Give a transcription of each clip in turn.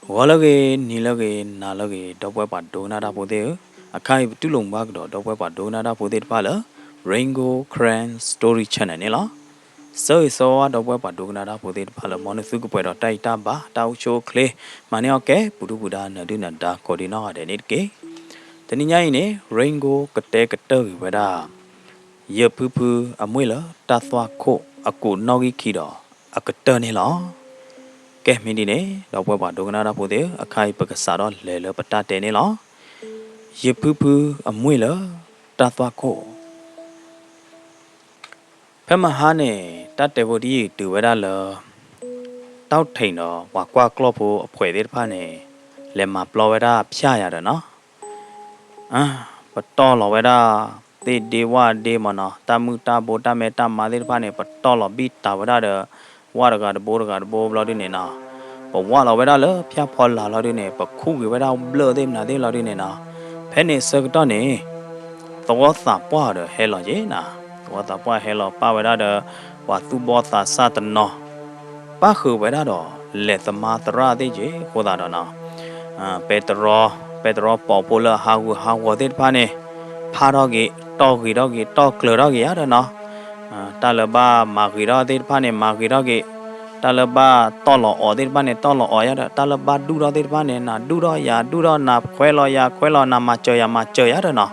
ဂီၤလၢအဂ့ၤ, နံၤလၢအဂ့ၤ, နၤလၢအဂ့ၤ, ဒီပုၢ်ဝဲၢ်ပှၤဒိကနၣ်တၢ်ဖိသ့ၣ်ဧၢ, အခါအံၤပတူၢ်လိာ်မုာ်ဘၣ်ကဒီး ဒီပုၢ်ဝဲၢ်ပှၤဒိကနၣ်တၢ်ဖိသ့ၣ်တဖၣ်လၢ Rain Gold Karen Story Channel န့ၣ်လီၤ. ဆၢဂ့ၤဆၢဝါ ဒီပုၢ်ဝဲၢ်ပှၤဒိကနၣ်တၢ်ဖိသ့ၣ်တဖၣ်လၢ မ်နသုကပှဲၤဒီးတၢ်အံၤတၢ်ဘၣ် တၢ်အိၣ်ဆူၣ်အိၣ်ချ့, မၤန့ၢ်အီၣ်ကဲ ပူၤဒုၣ်ပူၤဒါ နၢၤဒုၣ်နၢၤဒါ ကိးဒံနီၢ်ဂၤဒဲးန့ၣ်တက့ၢ်. တနံၤညါအံၤန့ၣ် Rain Gold ကတဲကတၢၢ်ဂ့ၤဝဲဒၣ် ယဖုဖုအမွေၢ်လၢတၢ်သွၣ်ခိၣ်အကူးနီၣ်ဂံၢ်ခံဒီးအကတၢၢ်န့ၣ်လီၤ. ကဲ မ့ၢ်ဒ်န့ၣ် ဒီပုၢ်ဝဲၢ်ပှၤဒိကနၣ်တၢ်ဖိသ့ၣ်ဧၢ, အခါအံၤပကစးထီၣ်လဲၤလၢပတၢ်တဲန့ၣ်လီၤ. ယဖုဖုအမွေၢ်လၢတၢ်သွၣ်ခိၣ်. ဖဲမဟါန့ၣ် တၢ်တဲဖိတယုၢ်တုၤဝဲဒၣ်လၢ တီၣ်ထံၣ်ဒီးပှၤကွၢ်ကျီၢ်ဖိအဖှဲးသ့ၣ်တဖၣ်န့ၣ် လဲၤမၤပျီဝဲဒၣ်ဖၠၣ်ယၤဒီးနီၤ ပတီၢ်လီၤဝဲဒၣ် သ့ၣ်ဒ့ဝၣ်ဒ့မ့ၢ်နီၤ, တၢ်မုၢ်တၢ်ဘိတၢ်မဲတၢ်မါသ့ၣ်တဖၣ်န့ၣ် ပတီၢ်လီၤဘံၣ်တၢ်ဝဲဒၣ်ဒီး ဝၣ်တဂၤတဘိတဂၤတဘိဘျီဒုန့ၣ်နီၤ, ပဝၣ်လီၤဝဲဒၣ်လၢဖၠၣ်ဖီလာ်လီၤဒုန့ၣ် ပခူၣ်က့ၤဝဲဒၣ်ဘျၢၣ်သ့ၣ်မနုၤသ့ၣ်လီၤဒုန့ၣ်နီၤ, ဖဲန့ၣ်အဆၢကတီၢ်န့ၣ် သဝီသးပှၢ်ဒီးဟဲလီၤက့ၤနီၤ, သဝီသးပှၢ်ဟဲလီၤပၢ်ဝဲဒၣ်ဒီး ပှၤသူၣ်ဘီၣ်သးစၢ်တနီၤ ပၣ်ဃုာ်ဝဲဒၣ်ဒီး လဲၤသမါသရၣ်သ့ၣ်က့ၤအဃိသတးဒီးနီၤ, ပဲတြီ, ပဲတြီပိာ်ဖိလၢအဟးဂူာ်ဟးဂီၤသ့ၣ်တဖၣ်န့ၣ် ဖးထီၣ်က့ၤ, တီၢ်ဂ့ၤထီၣ်က့ၤ, တီၢ်ကျၢၤထီၣ်က့ၤယါဒီးနီၤ, တၢ်လၢဘၣ်မၤဂ့ၤထီၣ်သ့ၣ်တဖၣ်န့ၣ် မၤဂ့ၤထီၣ်က့ၤ, တၢ်လၢဘၣ်တီၢ်လီၤအီၤသ့ၣ်တဖၣ်န့ၣ် တီၢ်လီၤအီၤယါဒီး တၢ်လၢဘၣ်ဒူၣ်ထီၣ်သ့ၣ်တဖၣ်န့ၣ် နၤဒူၣ်ထီၣ်ယၤဒူၣ်ထီၣ်, နၤခွဲးလီၤယၤခွဲးလီၤ, နၤမၤစၢၤယၤမၤစၢၤယါဒီးနီၤ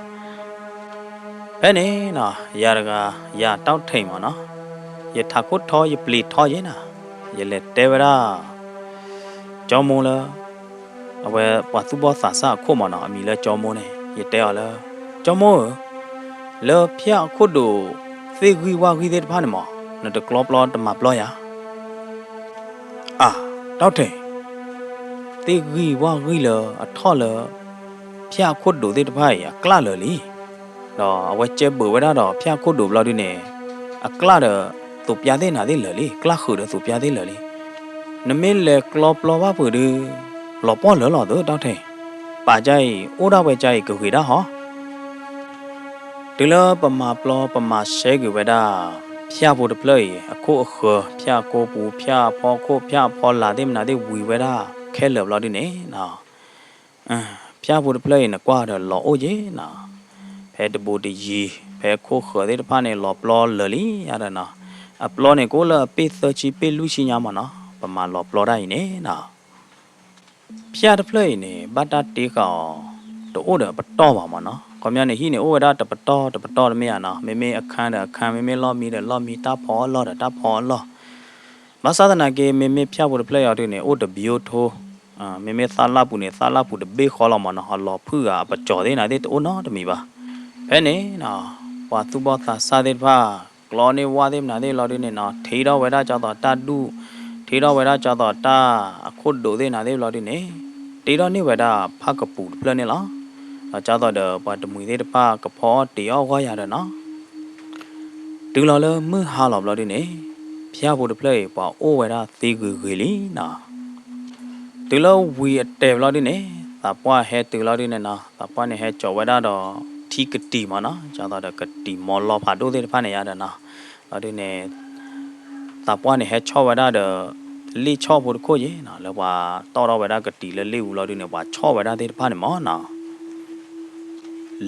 ဖဲန့ၣ်နီၤ ယၤတဂၤ ယၤတီၣ်ထံၣ်မ့ၢ်နီၤ, ယထးခိၣ်ထီ ယပျံၤထီယဲနီၤ, ယလဲၤတဲဝဲဒၣ် ကၠီမိၢ်လၢ အဝဲပှၤသူၣ်ဘီၣ်သးစၢ်အခိၣ်မ့ၢ်နီၤ, အမံၤလၢကၠီမိၢ်န့ၣ် ယတဲအီၤလၢ ကၠီမိၢ်ဧၢ, လၢဖၠၣ်အခိၣ်ဒိး သ့ၣ်ဂံၢ်ဝၣ်ဂံၢ်သ့ၣ်တဖၣ်န့ၣ်မ့ၢ် နတကျီပျီတမၤပျီယၤ အၢ တီၣ်ထံၣ်, သ့ၣ်ဂံၢ်ဝၣ်ဂံၢ်လၢအထီၣ်လၢ ဖၠၣ်အခိၣ်ဒိးသ့ၣ်တဖၣ်အံၤ အကျၢ်လၢာ်လံ, ဒီးအဝဲကဲဘုးဝဲဒၣ်ဒီးဖၠၣ်အခိၣ်ဒိးဘျီဒုန့ၣ် အကျၢ်ဒီး သိးပျၢ်သ့ၣ်နၤသ့ၣ်လၢာ်လံ, ကျၢ်ဃုာ်ဒီးသိးပျၢ်သ့ၣ်လၢာ်လံ, နမ့ၢ်လဲၤကျီပျီဘၣ်ဖုးဒု လီၤပှီၢ်လၢာ်လီၤသၢ တီၣ်ထံၣ်, ပာ်ကါအံၤ အိၣ်ဒၣ်ဝဲကါအံၤကဂ့ၤဒၣ်ဟီ တုၤလၢပမၤပျီပမၤစဲက့ၤဝဲဒၣ် ဖၠၣ်ဖိတဖျၢၣ်အံၤ အခိၣ်အဃၢၤ ဖၠၣ်အကိပူၤ ဖၠၣ်အဖီခိၣ် ဖၠၣ်အဖီလာ်သ့ၣ်မနုၤသ့ၣ်ဝံၤဝဲဒၣ် ခဲလၢာ်ဘျီဒုန့ၣ်နီၤ, ဖၠၣ်ဖိတဖျၢၣ်အံၤ နကွၢ်ဒီးလီၤအိၣ်က့ၤနီၤ, ဖဲတဘူးတယံၤ ဖဲခိၣ်ဃၢၤသ့ၣ်တဖၣ်န့ၣ် လီၤပျီလၢာ်လံယါဒီးနီၤ, အပျီန့ၣ် ကအိၣ်လၢအပ့ၢ်သၢဆံပ့ၢ်လွံၢ်ဆံညါမ့ၢ်နီၤ, ပမၤလီၤပျီတၢ်အံၤန့ၣ်နီၤ ဖၠၣ်တဖျၢၣ်အံၤန့ၣ် ဘၣ်တၢ်တ့ဃာ်အီၤ တအိၣ်ဒီးပတီၢ်ဘၣ်မ့ၢ်နီၤ, ခီပညီန့ၣ် ဟံၣ်န့ၣ် အိၣ်ဝဲဒၣ်တပတီၢ်တပတီၢ်တမ့ၢ်ဧါနီၤ, မ့မ့ၢ်အခန်းဒီးအခန်း မ့မ့ၢ်လီၢ်မံဒီးလီၢ်မံ တၢ်ဖီအီၣ်လီၢ်ဒီးတၢ်ဖီအီၣ်လီၢ်, ဘၣ်ဆၣ်သနာ်က့ မ့မ့ၢ်ဖၠၣ်ဖိတဖျၢၣ်အံၤအီၤဒုန့ၣ် အိၣ်တဘျီထိ မ့မ့ၢ်သၣ်လၣ်ပူၤန့ၣ် သၣ်လၣ်ပူၤတဘ့ၣ်ဃီလီၤမ့ၢ်နီၤ, အလီၤဖုၣ်ဂၤအပကၠီၤသ့ၣ်နၤသ့ၣ်တအိၣ်နီတမံၤဘၣ်. ဖဲန့ၣ်နီၤ ပှၤသူၣ်ဘီၣ်သးစၢ်သ့ၣ်တဖၣ် ကျီန့ၢ်ဝၣ်သ့ၣ်မနုၤသ့ၣ်လီၤဒုန့ၣ်နီၤ, ထံထီၣ်ဝဲဒၣ်ကၢ်သိးတၢ်ဒူၣ်, ထံထီၣ်ဝဲဒၣ်ကၢ်သိးတၢ်အခိၣ်ဒိးသ့ၣ်နၤသ့ၣ်လီၤဒုန့ၣ်, တ့ထီၣ်န့ၢ်ဝဲဒၣ်ဖၣ်ကပူၤတဖျၢၣ်န့ၣ်လီၤ. ဒီးကၢ်သိးဒီးပှၤတမှံၤသ့ၣ်တဖၣ်ကဖီအီၣ်တ့ၤအီၣ်ဂီၢ်ယၤဒီးနီၤ တုၤလီၤလၢမုၢ်ဟါလီၤဘျီဒုန့ၣ်, ဖၠၣ်ဖိတဖျၢၣ်အံၤ ပှၤအိၣ်ဝဲဒၣ်သ့ဂ့ၤဂ့ၤလံနီၤ. တုၤလၢဝံၤအတဲာ်ဘျီဒုန့ၣ်, သးပှၢ်ဟဲတုၤလီၤဒုန့ၣ်နီၤ, သးပှၢ်န့ၣ်ဟဲကၠီၤဝဲဒၣ်ဒီးထံကတံၤမ့ၢ်နီၤ, ကၢ်သိးဒီးကတံၤမီၤလီၤဖးဒိၣ်သ့ၣ်တဖၣ်န့ၣ်ယါဒီးနီၤ, လီၤဒုန့ၣ် သးပှၢ်န့ၣ်ဟဲဆီၣ်ဝဲဒၣ်ဒီး လ့ၣ်ဆီၣ်ဖိတခိၣ်ယဲနီၤ, လၢပှၤတီၣ်ထီၣ်ဝဲဒၣ်ကတံၤလၢလ့ၣ်အူလီၤဒုန့ၣ် ပှၤဆီၣ်ဝဲဒၣ်သ့ၣ်တဖၣ်န့ၣ်မ့ၢ်နီၤ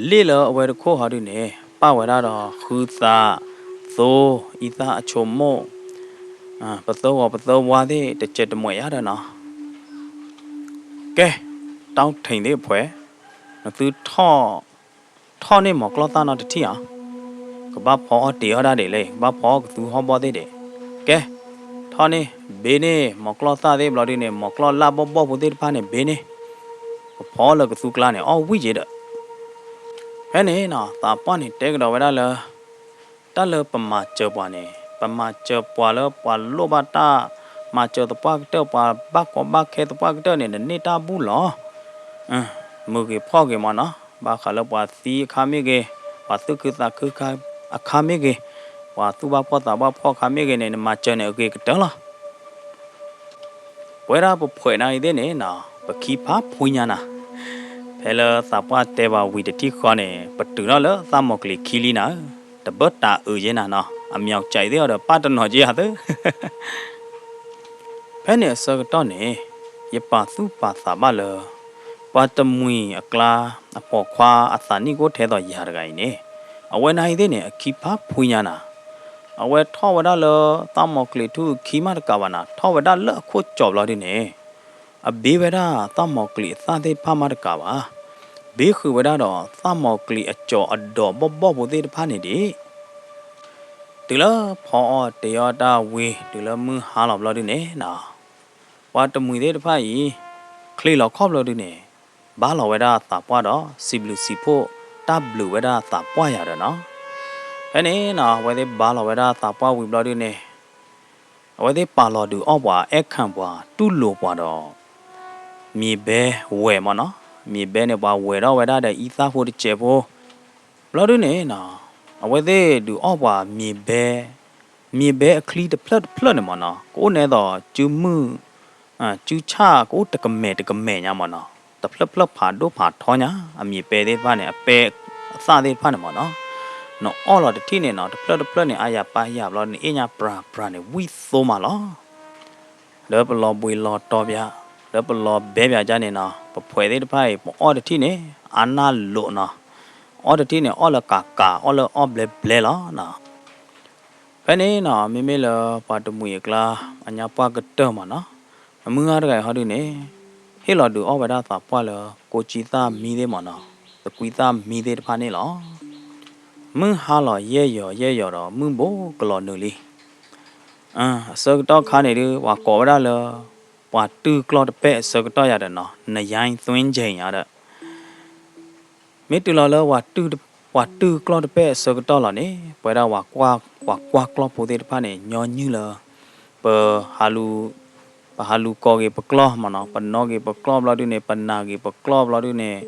လ့ၣ်လၢအဝဲတခိၣ်ဟီဒုန့ၣ် ပၣ်ဝဲဒၣ်ဒီးဃုသး, သိ, အံသၣ်အဆိမိၣ်, ပသၢဂီၤပသၢဝါသ့ၣ်တစဲးတမှဲာ်ယါဒီးနီၤ. ကဲ, တီၣ်ထံၣ်သ့ၣ်ဖှဲး, နသုထီၣ်, ထီၣ်န့ၢ်မီၤကျီၢ်သၣ်နီတထံၣ်ဧါ. ကဘၣ်ဖီအီၣ်တ့ၤအီၣ်ဒၣ်ဒံးလဲၣ်, ကဘၣ်ဖီအီၣ်ကသူဟီၣ်ဘီၣ်သ့ၣ်ဒံး. ကဲ, ထီၣ်န့ၢ်, ဘ့န့ၢ်မီၤကျီၢ်သၣ်သ့ၣ်ဘျီဒုန့ၣ်, မီၤကျီၢ်လၢ်ဘီၣ်ဘီၣ်ဖိသ့ၣ်တဖၣ်န့ၣ် ဘ့န့ၢ်, ကဖီအီၣ်လၢကသူကျါန့ၣ် အီၣ်ဝံၣ်က့ၤဒီး ဖဲန့ၣ်နီၤ သးပှၢ်န့ၣ်တဲကဒီးဝဲဒၣ်လၢ တၢ်လၢပမၤစၢၤပှၤန့ၣ် ပမၤစၢၤပှၤလၢပှၤလိၣ်ဘၣ်တၢ်မၤစၢၤသပှၢ်ကတၢၢ်, ပှၤဘၣ်ကီဘၣ်ခဲသပှၢ်ကတၢၢ်န့ၣ် နန့ၢ်တၢ်ဘူၣ်လီၤ. မုာ်ဂ့ၤဖှီၣ်ဂ့ၤမ့ၢ်နီၤ, ဘၣ်ဃးလၢပှၤသံအခါမ့ၢ်ဂ့ၤ, ပှၤသူၣ်ခုသးခုအခါမ့ၢ်ဂ့ၤ, ပှၤသူၣ်ဘၣ်ဖှီၣ်သးဘၣ်ဖှီၣ်အခါမ့ၢ်ဂ့ၤန့ၣ် နမၤစၢၤန့ၣ်အဂ့ၤကတၢၢ်လီၤ. ပဝဲဒၣ်ပဖှဲးနၤအံၤသ့ၣ်န့ၣ်နီၤ, ပခံဖးဖှံညါနၤ, ဖဲလၢသးပှၢ်တဲပှၤဝံၤတထံၣ်ဃီန့ၣ် ပတုၤထီၣ်လၢသးမီၤကလံၤခံလံနၤဧၢ, တဘၣ်တၢ်အုးယဲနၤနီၤ, အမျီးကၠဲးသ့ၣ်အီၤဒီးပၢ်တနီၤက့ၤအသၢ ဖဲန့ၣ်အဆၢကတီၢ်န့ၣ် ယပာ်သူၣ်ပာ်သးဘၣ်လၢ ပှၤတမှံၤအကျါ အပိာ်ခွါအသးနံၣ်ကအိၣ်ထဲသိးယၤတဂၤအံၤန့ၣ်, အဝဲနဟံသ့ၣ်န့ၣ် အခံဖးဖှံညါနၤ, အဝဲထီၣ်ဝဲဒၣ်လၢ သၣ်မီၤကျံးထူၣ်အခံမးတကးဘၣ်နၤ, ထီၣ်ဝဲဒၣ်လၢအခိၣ်ကၠီဘျီဒုန့ၣ် အဘ့ဝဲဒၣ်သၣ်မီၤကျံးအသၣ်သ့ၣ်တဖၣ်မးတကးဘၣ်, ဘ့ဃုာ်ဝဲဒၣ်ဒီးသၣ်မီၤကျံးအကၠီအဒိးဘီၣ်ဘီၣ်ဖိသ့ၣ်တဖၣ်န့ၣ်ဒံး တုၤလၢဖီအီၣ်တ့ၤအီၣ်တၢ်ဝံၤ တုၤလၢမုၢ်ဟါလီၤဘျီဒုန့ၣ်နၤ, ပှၤတမှံၤသ့ၣ်တဖၣ်အံၤ ချ့လီၤခီၣ်ဘျီဒုန့ၣ် ဘါလီၤဝဲဒၣ်သးပှၢ်ဒီး စံးဘျုးစံးဖှိၣ်တၢ်ဘျုးဝဲဒၣ်သးပှၢ်ယၤဒီးနၤ, ဖဲန့ၣ်နၤ အဝဲသ့ၣ်ဘါလီၤဝဲဒၣ်သးပှၢ်ဝံၤဘျီဒုန့ၣ် အဝဲသ့ၣ်ပာ်လီၤဒုးအီၣ်ပှၤ အဲၣ်ခၣ်ပှၤ တူၢ်လိာ်ပှၤဒီး မံၤဘဲဝဲမၢ်နီၤ, မံၤဘဲန့ၣ် ပှၤဝဲၤထီၣ်ဝဲဒၣ်ဒီးအံသၣ်ဖိတစဲးဖိ, ဘျီဒုန့ၣ်နၤ, အဝဲသ့ၣ်ဒုးအီၣ်ပှၤမံၤဘဲ, မံၤဘဲအချံတဖျၢၣ်တဖျၢၣ်န့ၣ်မၢ်နီၤ ကအိၣ်နဲသိးစုမုၢ် စုဆၣ်ကအိၣ်တကမဲာ်တကမဲာ်ညါမၢ်နီၤ, တဖျၢၣ်ဖျၢၣ်ဖးဒိၣ်ဖးထီညါ, အမံၤပဲသ့ၣ်တဖၣ်န့ၣ် အပဲအသၣ်သ့ၣ်တဖၣ်န့ၣ်မၢ်နီၤ, နအီၣ်လီၤတထံၣ်န့ၣ်နီၤ တဖျၢၣ်တဖျၢၣ်န့ၣ် အါယၤပၢ်ယၤဘျီန့ၣ် အ့ၣ်ညါပြၤပြၤန့ၣ် ဝံၣ်သိမးလီၤ. ဒီးပလီၤဘှံးလီၤတီၤပၠး, ဒီးပလီၤဘဲပၠးကၠါန့ၣ်နီၤ ပဖှဲးသ့ၣ်တဖၣ်အံၤ ပအီၣ်တထံၣ်န့ၣ် အါနၢ်လိာ်နီၤ, အီၣ်တထံၣ်န့ၣ် အီၣ်လၢကးကး အီၣ်လၢအီၣ်ဘျဲဘျဲလီၤနီၤ. ဖဲန့ၣ်နီၤ မ့မ့ၢ်လၢပှၤတမှံၤအကျါ အညါပှၢ်ကတၢၢ်မၢ်နီၤ, မုၢ်ဂၤတဂၤအံၤဟီဒုန့ၣ် ဟ့ၣ်လီၤဒုးအီၣ်ဝဲဒၣ်သးပှၢ်လၢ ကိးကၠံသၣ်မံသ့ၣ်မၢ်နီၤ, သကွံသၣ်မံသ့ၣ်တဖၣ်န့ၣ်လီၤ. မုၢ်ဟါလီၤယဲၢ်ယီၤယဲၢ်ယီၤဒီး မုၢ်ဘိးကလီၤနုာ်လံ. အဆၢကတီၢ်ခါန့ၣ်ဒုး ပှၤကိးဝဲဒၣ်လၢ ပှၤတုၢ်ကျီၢ်တပဲၢ်အဆၢကတီၢ်ယၤဒီးနီၤ နယါသွ့ကၠဲၣ်ညါဒီး မ့ၢ်တုၤလီၤလၢ ပှၤတုၢ်ကျီၢ်တပဲၢ်အဆၢကတီၢ်လီၤန့ၣ် ပဝဲဒၣ် ပှၤကွၢ်ကျီၢ်ဖိသ့ၣ်တဖၣ်န့ၣ် ညီနုၢ်လၢ ပ ပဟးလူၤကီၤက့ၤပကျီၢ်မၢ်နီၤ, ပနီၣ်က့ၤပကျီၢ်ဘျီဒုန့ၣ် ပနာ်က့ၤပကျီၢ်ဘျီဒုန့ၣ်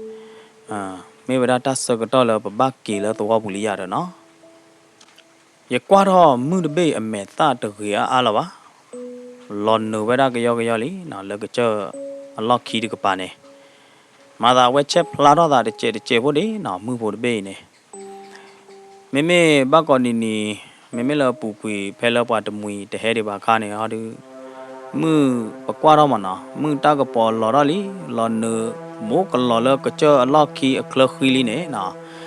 မ့ၢ်ဝဲဒၣ်တၢ်ဆၢကတီၢ်လၢပဘၣ်က့ၤလၢသဝီပူၤလံယၤဒီးနီၤ. ယကွၢ်ထီၣ်မုၢ်တဘ့ၣ်အမဲာ်သၣ်တဂ့ၤအါအါလၢၤဘၣ်, လီၤနုာ်ဝဲဒၣ်ကယီကယီလံနီၤ, လၢကစၢၢ်အလီၢ်ခံတကပၤန့ၣ် မၤသးအဝဲဆဲးဖျါထီၣ်သးတစဲးတစဲးဖိဒံးနီၤ, မုၢ်ဖိတဘ့ၣ်အံၤန့ၣ် မ့မ့ၢ်ဘၣ်ကိးနံၤနံၤ မ့မ့ၢ်လၢအပူၤကွံာ်ဖဲလၢပှၤတမှံၤတဟဲဒံးဘၣ်အခါန့ၣ်ဟီဒုး မုၢ်ပကွၢ်ထီၣ်မၢ်နီၤ မုၢ်တၢ်ကပီၤလီၤထီၣ်လံ, လီၤနုာ် မိၢ်ကလီၤလၢကစၢၢ်အလီၢ်ခံအချၢဃံလံန့ၣ်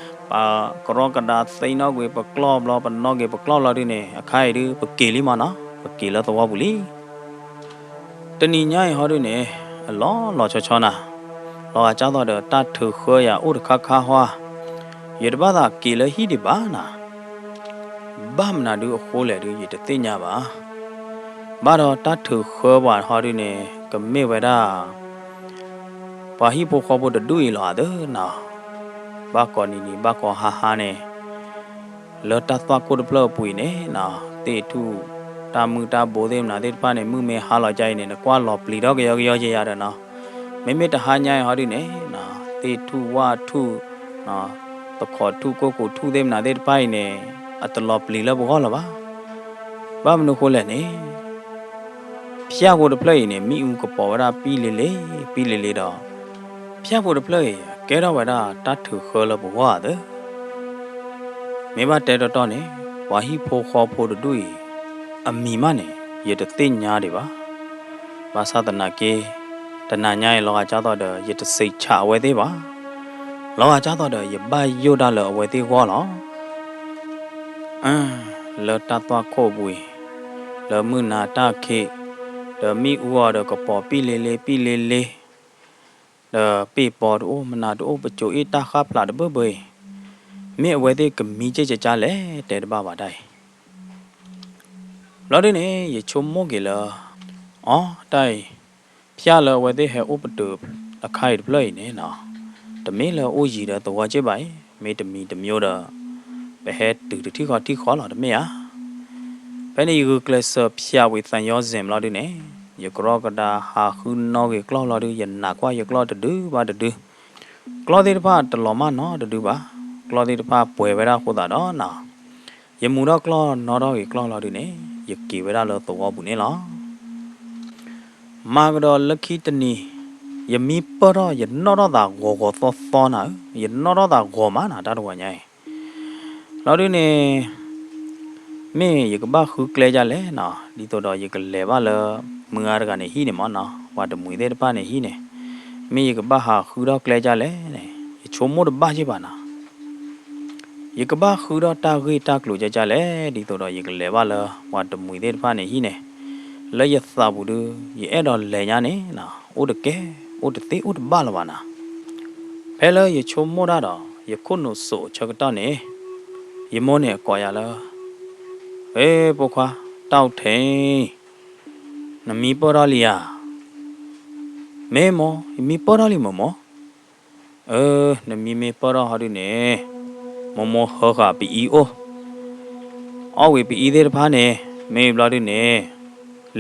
နီၤ, ပကရီကဒါသ့နီၣ်ကွံာ်ပကျီၢ်ဘျီ ပနီၣ်က့ၤပကျီၢ်ဘျီဒုန့ၣ် အခါအံၤဒုး ပက့ၤလံမၢ်နီၤ, ပက့ၤလၢသဝီပူၤလံ. တနံၤညါအံၤဟီဒုန့ၣ် အလီၤလီၤဆီဆီနၤ, လီၤဂာ်ကၢ်သိးဒီးတၢ်ထုးဃၢယၤအိၣ်တခါခါဟီဧါ, ယတဘၣ်သးက့ၤလၢဟံၣ်ဒံးဘၣ်နၤ, ဘၣ်မနုၤဒုအဃိလဲၣ်ဒု ယတသ့ၣ်ညါဘၣ်. ဘၣ်ဒီးတၢ်ထုးဃၢပှၤဟီဒုန့ၣ် ကမ့ၢ်ဝဲဒၣ် ပှၤဟံၣ်ဖိဃီဖိတဒူၣ်အံၤလီၤဧါသၢနၤ, ဘၣ်ကိးနံၤနံၤ ဘၣ်ကိးဟါဟါန့ၣ် လၢတၢ်သွၣ်ခိၣ်တဖျၢၣ်အပူၤအံၤန့ၣ်နီၤ သ့ၣ်ထူၣ် တၢ်မုၢ်တၢ်ဘိသ့ၣ်မနုၤသ့ၣ်တဖၣ်န့ၣ် မုၢ်မ့ၢ်ဟါလီၤကၢ်အံၤန့ၣ် နကွၢ်လီၤပျံၤထီၣ်ကယီကယီယဲယၤဒီးနီၤ, မ့မ့ၢ်တဟါညါအံၤဟီဒုန့ၣ်နီၤ သ့ၣ်ထူၣ်ဝၣ်ထူၣ် သခီးထူၣ်ကိၢ်ကိးထူၣ်သ့ၣ်မနုၤသ့ၣ်တဖၣ်အံၤန့ၣ် အတလီၤပျံၤလၢပဂီၢ်လၢၤဘၣ်. ဘၣ်မနုၤဃိလဲၣ်န့ၣ် ဖၠၣ်ဖိတဖျၢၣ်အံၤန့ၣ် မ့ၣ်အူကပီၤဝဲဒၣ်ပံလ့လ့ ပံလ့လ့ဒီး ဖၠၣ်ဖိတဖျၢၣ်အံၤ ကဲထီၣ်ဝဲဒၣ်တၢ်ထုးဃၢလၢပဂီၢ်ဧါသၢ. မ့ၢ်ဘၣ်တဲတီတီန့ၣ် ပှၤဟံၣ်ဖိဃီဖိတဒူၣ်အံၤ အမံၤမးန့ၣ် ယတသ့ၣ်ညါဒံးဘၣ်. ဘၣ်ဆၣ်သနာ်က့ တနၤညါအံၤလီၤဂာ်ကၢ်သိးဒီး ယတစံးဆးအဝဲသ့ၣ်ဘၣ်. လီၤဂာ်ကၢ်သိးဒီး ယဘၣ်ယိၣ်တၢ်လၢအဝဲသ့ၣ်ဂီၢ်လီၤ. လၢတၢ်သွၣ်ခိၣ်ပူၤအံၤ, လၢမုၢ်နၤတၢ်ခံး, ဒီးမ့ၣ်အူအီၤဒီးကပီၤပံလ့လ့ပံလ့လ့, ဒီးပ့ၢ်ပီၤတအိၣ် မနၤတအိၣ် ပစိၤအ့ၣ်တၢ်ဃၣ်ဖျးတဘၢဘၢအံၤ, မ့ၢ်အဝဲသ့ၣ်ကမံကၢ်ကၢ်လဲၣ် တဲတဘၣ်ဘၣ်တၢ်အံၤ. ဘျီဒုန့ၣ် ယဆိကမိၣ်က့ၤလၢ အီ တၢ်အံၤ ဖၠၣ်လၢအဝဲသ့ၣ်ဟဲအိၣ်ပတုာ်အခါအံၤတဖျၢၣ်အံၤန့ၣ်နီၤ, တမ့ၢ်လၢအိၣ်ယံၤဒီးသဝီက့ၢ်ဘၣ်အံၤ, မ့ၢ်တမံၤတမံၤဒီး ပဟဲတုၤတထံၣ်ဃီထံၣ်ဃီလီၤ တမ့ၢ်ဧါ. ဖဲန့ၣ်ယဂုာ်ကျဲးစၢးဖၠၣ်ဝံၤသးညီစဲးဘျီဒုန့ၣ်, ယကရီကဒါဟးဃုနီၣ်ဂ့ၤကျီၢ်ဘျီဒု ယနာ်ကွၢ်ယကျီၢ်တဒုဘၣ်တဒု, ကျီၢ်သ့ၣ်တဖၣ်တလီၤမၢ်နီတဒုဘၣ်, ကျီၢ်သ့ၣ်တဖၣ်ပှဲၤဝဲဒၣ်အဃိသတးဒီးနီၤ ယမူထီၣ်ကျီၢ်နီၣ်ထီၣ်ဂ့ၤကျီၢ်လီၤဒုန့ၣ်, ယက့ၤဝဲဒၣ်လၢသဝီပူၤန့ၣ်လီၤ. မၤကဒီးလၢခံတနံၤ, ယမံပၢၢ်ထီၣ် ယနီၣ်ထီၣ်သးဂီၤဂီၤသီသီနၤဧၢ, ယနီၣ်ထီၣ်သးဂီၤမးနၤ တၢ်တဝီညါအံၤ. လီၤဒုန့ၣ် မ့ၢ်ယကဘၣ်ဃုကျဲဒ်လဲၣ်နီၤ, ဒ်သိးဒီးယကလဲၤဘၣ်လၢ မုၢ်ဂၤတဂၤန့ၣ်ဟံၣ်န့ၣ်မးနီၤ, ပှၤတမှံၤသ့ၣ်တဖၣ်န့ၣ်ဟံၣ်န့ၣ်, မ့ၢ်ယကဘၣ်ဟးဃုထီၣ်ကျဲဒ်လဲၣ်န့ၣ် ယဆိကမိၣ်တဘၣ်က့ဘၣ်နီၤ. ယကဘၣ်ဃုထီၣ်တၢ်ဂ့ၢ်တၢ်ကျိၤဒ်လဲၣ် ဒ်သိးဒီးယကလဲၤဘၣ်လၢပှၤတမှံၤသ့ၣ်တဖၣ်န့ၣ်ဟံၣ်န့ၣ်, လၢယသးပူၤဒုး ယအဲၣ်ဒိးလဲၤညါန့ၣ်နီၤ အိၣ်တကဲ အိၣ်တသ့အိၣ်တဘၣ်လၢၤဘၣ်နီၤ. ဖဲလၢယဆိကမိၣ်တၢ်ဒီး ယခိၣ်နူာ်စိးဆၢကတီၢ်န့ၣ်, ယမိၢ်န့ၣ်ကိးယၤလၢ, ဟ့ ပိာ်ခွါ, တၢ်အိၣ်ထဲအံၤ နမံပၢၢ်ထီၣ်လံဧါ. မ့ၢ်မိၢ်, ယမံပၢၢ်ထီၣ်လံမ့ၢ်မိၢ်. အၢ နမံမ့ၢ်ပၢၢ်ထီၣ်ဟီဒုန့ၣ်, မိၢ်မိၢ်ဟၢဃာ်ပအံၤအိၣ်, အီၣ်ဝံၤပအံၤသ့ၣ်တဖၣ်န့ၣ်, မ့ၢ်ဘျီဒုန့ၣ်,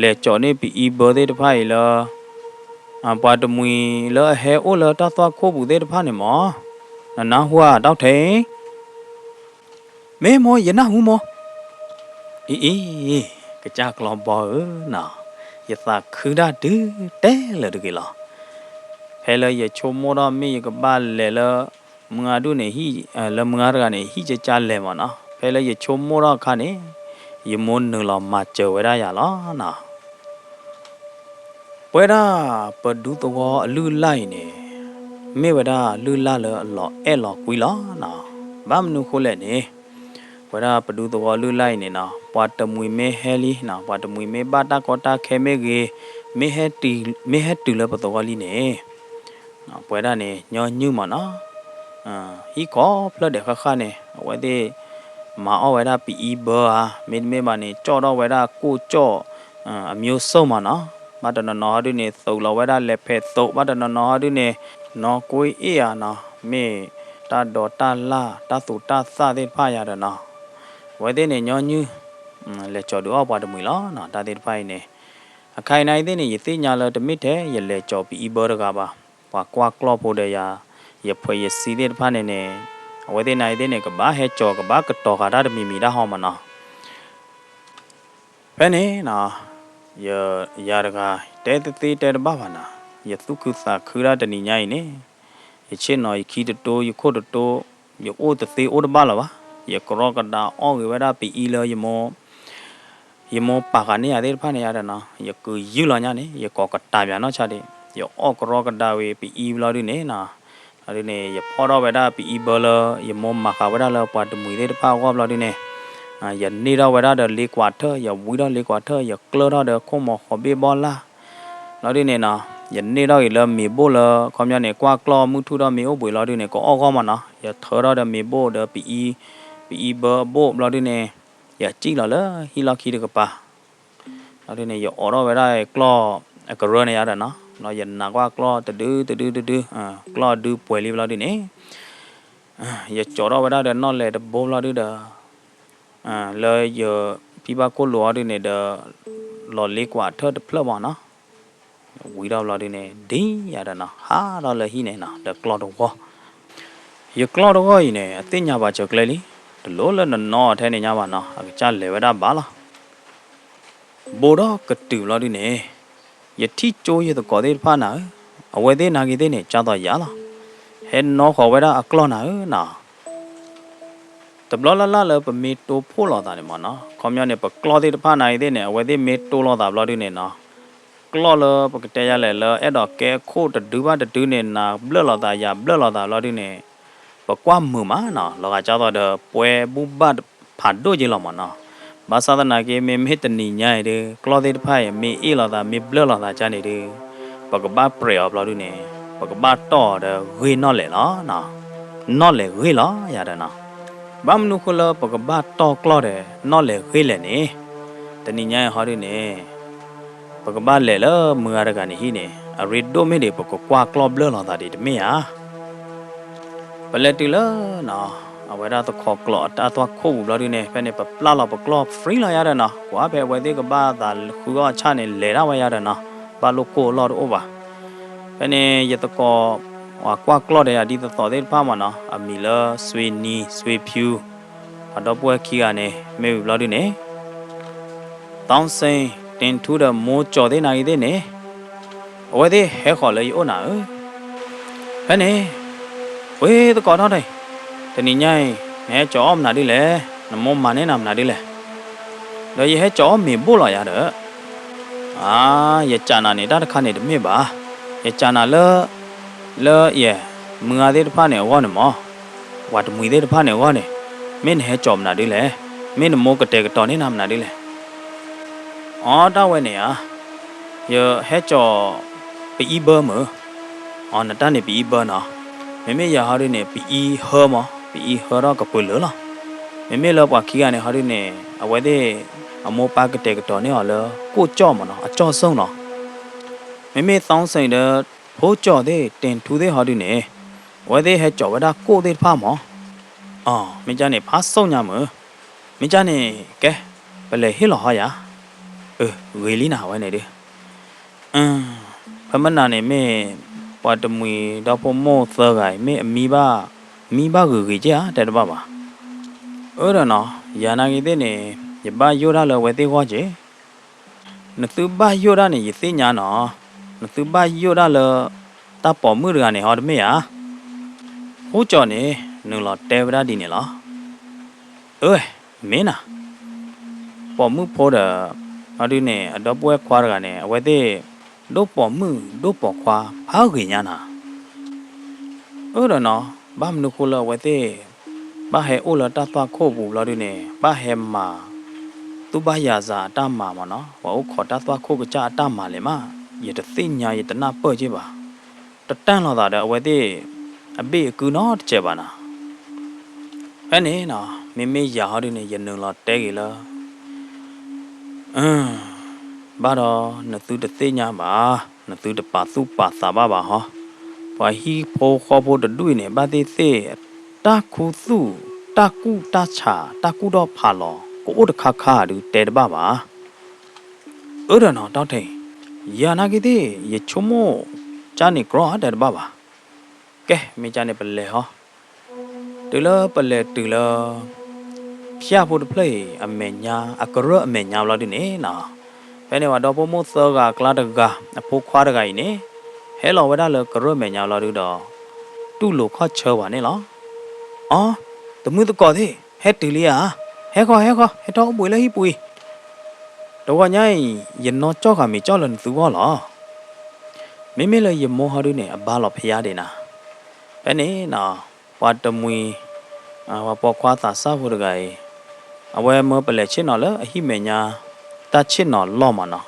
လဲၤကၠီၤန့ၢ်ပအံၤဘၢသ့ၣ်တဖၣ်အံၤလၢ ပှၤတမှံၤလၢအဟဲအိၣ်လၢတၢ်သွၣ်ခိၣ်ပူၤသ့ၣ်တဖၣ်န့ၣ်မ့ၢ်, နနၢ်ဟူဧါ တၢ်အိၣ်ထဲအံၤ. မ့ၢ်မိၢ် ယနၢ်ဟူမိၢ်. အံၤအံၤ, ကစၢ်ကျီဘီဧၢနီၤ, ယသးခုဒၣ်တုၤတဲလၢၤတဂ့ၤလီၤ. ဖဲလၢယဆိကမိၣ်ထီၣ်မ့ၢ်ယကဘၣ်လဲၤလၢ မုၢ်ဂၤဒုန့ၣ်ဟံၣ်, လၢမုၢ်ဂၤတဂၤန့ၣ် ဟံၣ်ကကၢ်လဲၤမ့ၢ်နီၤ, ဖဲလၢယဆိကမိၣ်ထီၣ်အခါန့ၣ်, ယမိၢ်နုာ်လီၤမၤစၢၤဝဲဒၣ်ယၤလီၤနီၤ. ပဝဲဒၣ်ပဒူသဝီအလုၢ်အလၢ်အံၤန့ၣ်, မ့ၢ်ဝဲဒၣ်လုၢ်လၢ်လၢအလီၤအဲၣ်လီၤကွံလီၤနီၤ. ဘၣ်မနုၤဃိလဲၣ်န့ၣ်, ပဝဲဒၣ်ပဒူသဝီအလုၢ်အလၢ်အံၤန့ၣ်နီၤ, ပှၤတမှံၤမ့ၢ်ဟဲလံနီၤ, ပှၤတမှံၤမ့ၢ်ဘၣ်တၢ်ကီတၢ်ခဲမ့ၢ်ဂ့ၤ, မ့ၢ်ဟဲတုၤလၢပသဝီလံန့ၣ်, ပဝဲဒၣ်န့ၣ် ညီနုၢ်မ့ၢ်နီၤ, ဟံၣ်ကိးဖျၢၣ်ဒဲးဃၣ်ဃၣ်န့ၣ် အဝဲသ့ၣ် မၤအီၣ်ဝဲဒၣ်ပအံဘၢဧါ, မ့တမ့ၢ်ဘၣ်န့ၣ် ကၠီၣ်ထီၣ်ဝဲဒၣ်ကိၣ်ကၠီၣ် အမျိုးစုံမ့ၢ်နီၤ, ဘၣ်တနီၤနီၤဟီဒုန့ၣ် သုးလီၤဝဲဒၣ်လဲၤဖဲးသုး, ဘၣ်တနီၤနီၤဟီဒုန့ၣ် နီၢ်ကွ့အ့ၣ်ဧါနီၤ, မ့ၢ်တၢ်ဒိးတၢ်လၢ် တၢ်သူၣ်တၢ်သၣ်သ့ၣ်တဖၣ်ယၤဒီးနီၤ, အဝဲသ့ၣ်န့ၣ် ညီနုၢ် လဲၤကၠီၤဒုးအီၣ်ပှၤတမှံၤလီၤနီၤ, တၢ်သ့ၣ်တဖၣ်အံၤန့ၣ်, အခါအံၤန့ၣ်သ့ၣ်န့ၣ် ယသ့ၣ်ညါလၢတမ့ၢ်ထဲယလဲၤကၠီၤပအံဘၢတဂၤဘၣ်, ပှၤကွၢ်ကျီၢ်ဖိဒီးယၤ, ယဖှဲးယဆံးသ့ၣ်တဖၣ်န့ၣ်န့ၣ်, အဝဲသ့ၣ်န့ၣ်သ့ၣ်န့ၣ် ကဘၣ်ဟဲကၠီၤ ကဘၣ်ကတီၤဃာ်တၢ်တမံၤမံၤတၢ်ဟီမ့ၢ်နီၤ. ဖဲန့ၣ်နီၤ, ယၤတဂၤ တဲသ့သ့တဲတဘၣ်ဘၣ်နီၤ, ယသူၣ်ခုသးခုဒၣ်တနံၤညါအံၤန့ၣ်, ယဆ့ၣ်နီၤယခံတတိ, ယခိၣ်တတိ, ယအိၣ်တသ့အိၣ်တဘၣ်လၢၤဘၣ်, ယကရီကဒါအီၣ်ဂ့ၤဝဲဒၣ်ပအံလၢ ယမိၢ်ပာ်ဃာ်န့ၢ်ယၤသ့ၣ်တဖၣ်န့ၣ်ယၤဒီးနီၤ, ယကုၤယုၢ်လီၤညါန့ၣ် ယကိးကတၢ်ပၠးနီၢ်ဆါဒံး, ယအီၣ်ကရီကဒါဝံၤပအံဘျီဒုန့ၣ်နီၤ, ဒုန့ၣ် ယဖီၣ်ထီၣ်ဝဲဒၣ်ပအံဘၢလၢ ယမိၢ်မၤဃာ်ဝဲဒၣ်လၢပှၤတမှံၤသ့ၣ်တဖၣ်အဂီၢ်ဘျီဒုန့ၣ်, ယန့ၢ်ထီၣ်ဝဲဒၣ်ဒီးလ့ကွၢ်ထၢၣ်, ယဝံထီၣ်လ့ကွၢ်ထၢၣ်, ယကျၢၢ်ထီၣ်ဒီးခိၣ်မီၤဃီၤဘ့ၣ်ဘီလၢ် ဘျီဒုန့ၣ်နီၤ, ယန့ၢ်ထီၣ်ဂ့ၤလၢမ့ၤဘိၣ်လၢ ခီပညီန့ၣ် ကွၢ်ကျီၢ်မုၢ်ထူၣ်ထီၣ်မ့ၢ်အိၣ်ဘှံးလီၤဒုန့ၣ် ကအီၣ်ဂီၢ်မ့ၢ်နီၤ, ယထၢထီၣ်ဒီးမ့ၤဘိၣ်ဒီးပအံ, ပအံဘၢအဘိၣ်ဘျီဒုန့ၣ်, ယစံၣ်လီၤလၢဟံၣ်လီၢ်ခံတကပၤ, ဘျီဒုန့ၣ် ယအိးထီၣ်ဝဲဒၣ်ကျီၢ်အကရၢန့ၣ်ယၤဒီးနီၤ, ဘျီယနာ်ကွၢ်ကျီၢ်တဒုတဒုတဒု, ကျီၢ်ဒုပှဲၤလံဘျီဒုန့ၣ် ယကၠီၤထီၣ်ဝဲဒၣ်ဒီးနီၣ်လဲၤတဘိဘျီဒုဒီး, လၢယဖံဘၣ်ခိၣ်လိၤအီၤဒုန့ၣ်ဒီး, လီၤလ့ကွၢ်ထၢၣ်တဖျၢၣ်မ့ၢ်နီၤ, ဝံထီၣ်ဘျီဒုန့ၣ် ဒ်ယၤဒီးနီၤ ဟးထီၣ်လၢဟံၣ်န့ၣ်နီၤ ဒီးကျီၢ်တဝီ, ယကျီၢ်တဝီအံၤန့ၣ် အသ့ၣ်ညါပာ်စၢၤကျဲလံ, တလိၣ်လၢနနီၣ်ထဲန့ၣ်ညါဘၣ်နီၤ အကစၢ်လဲၤဝဲဒၣ်ဘၣ်လီၤ. ဘူးထီၣ်ကတုၤဘျီဒုန့ၣ်, ယထံၣ်ကၠိယသကိးသ့ၣ်တဖၣ်နၤဧၢ, အဝဲသ့ၣ်နာ်က့ၤသ့ၣ်န့ၣ် ကၢ်သိးယၤလီၤ, ဟဲနီၣ်ဃီၤဝဲဒၣ်အကျီၢ်နၤဧၢနီၤ. တဘျီလၢ်လၢ်လၢပမ့ၢ်တိဖှိၣ်လိာ်သးန့ၣ်မ့ၢ်နီၤ, ခီပညီန့ၣ် ပကျီၢ်သ့ၣ်တဖၣ်နာ်က့ၤသ့ၣ်န့ၣ် အဝဲသ့ၣ်မ့ၢ်တိလိာ်သးဘျီဒုန့ၣ်နီၤ, ကျီၢ်လၢပကတဲယၤလဲၣ်လၢအဲၣ်ဒိးကဲခိၣ်တဒုဘၣ်တဒုန့ၣ် နၤဘျၢၣ်လိာ်သးယၤဘျၢၣ်လိာ်သးဘျီဒုန့ၣ်, ပကွၢ်မုာ်မးနီၤ လီၤဂာ်ကၢ်သိးဒီးပှဲၤဘူၣ်ဘၣ်ဖးဒိၣ်က့လီၤမ့ၢ်နီၤ. ဘၣ်ဆၣ်သနာ်က့ မ့မ့ၢ်တနံၤညါအံၤဒုး ကျီၢ်သ့ၣ်တဖၣ်အံၤ မ့ၢ်အ့ၣ်လိာ်သးမ့ၢ်ဘျၢၣ်လိာ်သးကၢ်န့ၣ်ဒုး, ပကဘၣ်ပြဲးအီၤဘျီဒုန့ၣ် ပကဘၣ်တီၢ်အီၤဒီးဂ့ၢ်နီၣ်လဲၣ်လီၤ. နီၣ်လဲၣ်ဂ့ၢ်လီၤယၤဒီးနီၤ. ဘၣ်မနုၤဃိလၢပကဘၣ်တီၢ်ကျီၢ်ဒီး နီၣ်လဲၣ်ဂ့ၢ်လဲၣ်န့ၣ်, တနံၤညါအံၤဟီဒုန့ၣ် ပကဘၣ်လဲၤလၢမုၢ်ဂၤတဂၤန့ၣ်ဟံၣ်န့ၣ် အရ့ဒိၣ်မ့ၢ်ဒံး ပကကွၢ်ကျီၢ်ဘျၢၣ်လိာ်သးဒံးတမ့ၢ်ဧါ. ပလဲၤတုၤလၢနီၤ အဝဲဒၣ်တခီကျိးအတၢ်သွၣ်ခိၣ်ပူၤဘျီဒုန့ၣ် ဖဲန့ၣ် ပပျၢ်လီၤပကျီၢ် free လီၤယၤဒီးနီၤ, ကွၢ်ဖဲအဝဲသ့ၣ်ကဘၣ်သးဃုအီၣ်ဆၣ်န့ၣ် လဲၤဒၣ်ဝဲယၤဒီးနီၤ, ဘၣ်လိာ်ကိၢ်အလီၢ်တအိၣ်ဘၣ်. ဖဲန့ၣ် ယသကိး ပှၤကွၢ်ကျီၢ်ဒီးယၤဒ်သိးသိးသ့ၣ်တဖၣ်မ့ၢ်နီၤ, အမံၤလၢ စွ့နံၤ စွ့ဖၠူ, ပှၤဒီပုၢ်ဝဲၢ်ခံဂၤန့ၣ် မ့ၢ်ဝံၤဘျီဒုန့ၣ် သီစ့ တ့ထူဒီးမိၢ်ကၠီၤသ့ၣ်နာ်က့ၤသ့ၣ်န့ၣ်, အဝဲသ့ၣ်ဟဲဃီၤလၢယအိၣ်နၤဧၢ. ဖဲန့ၣ် ဝ့သကိးထီၣ်န့ၣ်, တနံၤညါအံၤ နဟဲကၠီၤအီၣ်မနုၤဒ်လဲၣ်, နမိၢ်မၤန့ၢ်နၤမနုၤဒ်လဲၣ်. ဒီးယဟဲကၠီၤအီၣ်မ့ၤဘိၣ်လီၤယၤဒီး အါ, ယကးနၤန့ၣ် တၢ်တခါန့ၣ်တမ့ၢ်ဘၣ်. ယကးနၤလၢ, လၢယဲ, မုၢ်ဂၤသ့ၣ်တဖၣ်န့ၣ်အဂီၢ်န့ၣ်မး, ပှၤတမှံၤသ့ၣ်တဖၣ်န့ၣ်အဂီၢ်န့ၣ်, မ့ၢ်နဟဲကၠီၤမနုၤဒ်လဲၣ်, မ့ၢ်နမိၢ်ကတဲာ်ကတီၤန့ၢ်နၤမနုၤဒ်လဲၣ်. အီ တၢ်ဝဲန့ၣ်ဧါ, ယဟဲကၠီၤ ပအံဘၢမုၢ်, အီ နတၢ်န့ၣ်ပအံဘၢနီၤ, မ့မ့ၢ်ယၤဟီဒုန့ၣ် ပအံဟၢမး, ပအံဟၢထီၣ်ကပၢၤလၢာ်လီၤ. မ့မ့ၢ်လၢပှၤခံဂၤန့ၣ်ဟီဒုန့ၣ် အဝဲသ့ၣ် အမိၢ်ပၢ်ကတဲာ်ကတီၤန့ၢ်အီၤလၢ ကိၣ်ကၠီၣ်မးနီၤ, အကၠီၣ်စိၣ်နီၤ. မ့မ့ၢ်သီစ့ၣ်ဒီး ဖိကၠီၣ်သ့ၣ် တ့ၢ်ထူသ့ၣ်ဟီဒုန့ၣ် အဝဲသ့ၣ်ဟဲကၠီၤဝဲဒၣ်ကိၣ်သ့ၣ်တဖၣ်မး. အီ မ့ၢ်ကၠီၣ်န့ၣ် ဖးစိၣ်ညါမုၢ်, မ့ၢ်ကၠီၣ်န့ၣ် ကဲ, ပလဲၤဟ့ၣ်လီၤဟီယၤ, အၢ ဂ့ၤလံနၤ အဝဲန့ၣ်ဒု ဖဲမနၤန့ၣ်မ့ၢ် ပှၤတမှံၤဒီဖိမိၢ်သၢဂၤအံၤ မ့ၢ်အမံဘၣ်, မံဘၣ်ဂ့ၤဂ့ၤက့ဧါ တဲတဘၣ်ဘၣ်. အၢဒီးနီၤ, ယၤနာ်က့သ့ၣ်န့ၣ် ယဘၣ်ယိၣ်ဒၣ်လၢအဝဲသ့ၣ်ဂီၢ်က့ၤ. နသုဘၣ်ယိၣ်ဒၣ်န့ၣ် ယသ့ၣ်ညါနီၤ, နသုဘၣ်ယိၣ်ဒၣ်လၢ တၢ်ပိာ်မုၣ်တဂၤန့ၣ်ဟီတမ့ၢ်ဧါ. ဖိကၠီၣ်န့ၣ် နုာ်လီၤတဲဝဲဒၣ်ဒ်န့ၣ်လီၤ. အၢဝဲ, မ့ၢ်နၤ, ပိာ်မုၣ်ဖိဒီး ဟီဒုန့ၣ် အဒီပုၢ်ဝဲၢ်ခွါတဂၤန့ၣ် အဝဲသ့ၣ် ဒိၣ်ပိာ်မုၣ်ဒိၣ်ပိာ်ခွါဖးဂ့ၤညါနၤ. အၢဒီးနီၤ, ဘၣ်မနုၤဃိလၢအဝဲသ့ၣ် ဘၣ်ဟဲအိၣ်လၢတၢ်သွၣ်ခိၣ်ပူၤဘျီဒုန့ၣ် ဘၣ်ဟဲမၤ သူၣ်ဘၣ်ယၤစးအတၢ်မၤမးနီၤ, ပှၤအိၣ်ခိးတၢ်သွၣ်ခိၣ်ကစၢ်အတၢ်မၤလဲၣ်မး, ယတသ့ၣ်ညါ ယတနၢ်ပၢၢ်က့ဘၣ်. တတၢ်လိာ်သးဒီးအဝဲသ့ၣ် အဘ့ၣ်အကုနီတစဲးဘၣ်နၤ. ဖဲန့ၣ်နီၤ, မ့မ့ၢ်ယၤဟီဒုန့ၣ် ယနုာ်လီၤတဲဂ့ၤလၢ ဘၣ်ဒီးနသုတသ့ၣ်ညါဘၣ်, နသုတပာ်သူၣ်ပာ်သးဘၣ်ဘၣ်ဟီ, ပှၤဟံၣ်ဖိဃီဖိတဒူၣ်အံၤန့ၣ် ဘၣ်သ့ၣ်သ့ၣ် တၢ်ခူသူၣ်, တၢ်ကူၣ်တၢ်ဆး, တၢ်ကူၣ်ထီၣ်ဖးလီၤ ကအိၣ်တခါခါဒုးတဲတဘၣ်ဘၣ်. အၢဒီးနီၤ တီထံၣ်, ယၤနာ်က့သ့ၣ် ယဆိကမိၣ် ကၢ်န့ၣ်ကြီတဲတဘၣ်ဘၣ်. ကဲ မ့ၢ်ကၢ်န့ၣ်ပလဲၤဟီ, တုၤလၢပလဲၤတုၤလၢ ဖၠၣ်ဖိတဖျၢၣ်အံၤ အမဲာ်ညါ အကရၢၢ်အမဲာ်ညါဘျီဒုန့ၣ်နီၤ, ဖဲန့ၣ်ပှၤဒီဖိမိၢ်သၢဂၤအကျါတဂၤ အဖိခွါတဂၤအံၤန့ၣ် ဟဲလီၤဝဲဒၣ်လၢကရၢၢ်မဲာ်ညါဘျီဒုဒီး တူၢ်လိာ်ခီၣ်ဆၢပှၤန့ၣ်လီၤ. အီ, တမုၢ်သကိးသ့ၣ် ဟဲတုၤလံဧါ, ဟဲဃီ ဟဲဃီ ဟဲထီၣ်အိၣ်ဘှံးလၢဟံၣ်ပူၤအံၤ, တဂီၤညါအံၤ ယနီၢ်ကၠီၣ်ဃာ်မ့ၤကၠီၣ်လၢနသုဂီၢ်လီၤ. မ့မ့ၢ်လၢယမိၢ်ဟီဒုန့ၣ် အဘါလီၤဖယါဒံးနၤ. ဖဲန့ၣ်နီၤ, ပှၤတမှံၤ, ပှၤပိာ်ခွါသးစၢ်ဖိတဂၤအံၤ, အဝဲမၢပလဲၤဆ့ၣ်နီၤလၢအဟံၣ်မဲာ်ညါ တၢ်ဆ့ၣ်နီၤလီၢ်မးနီၤ.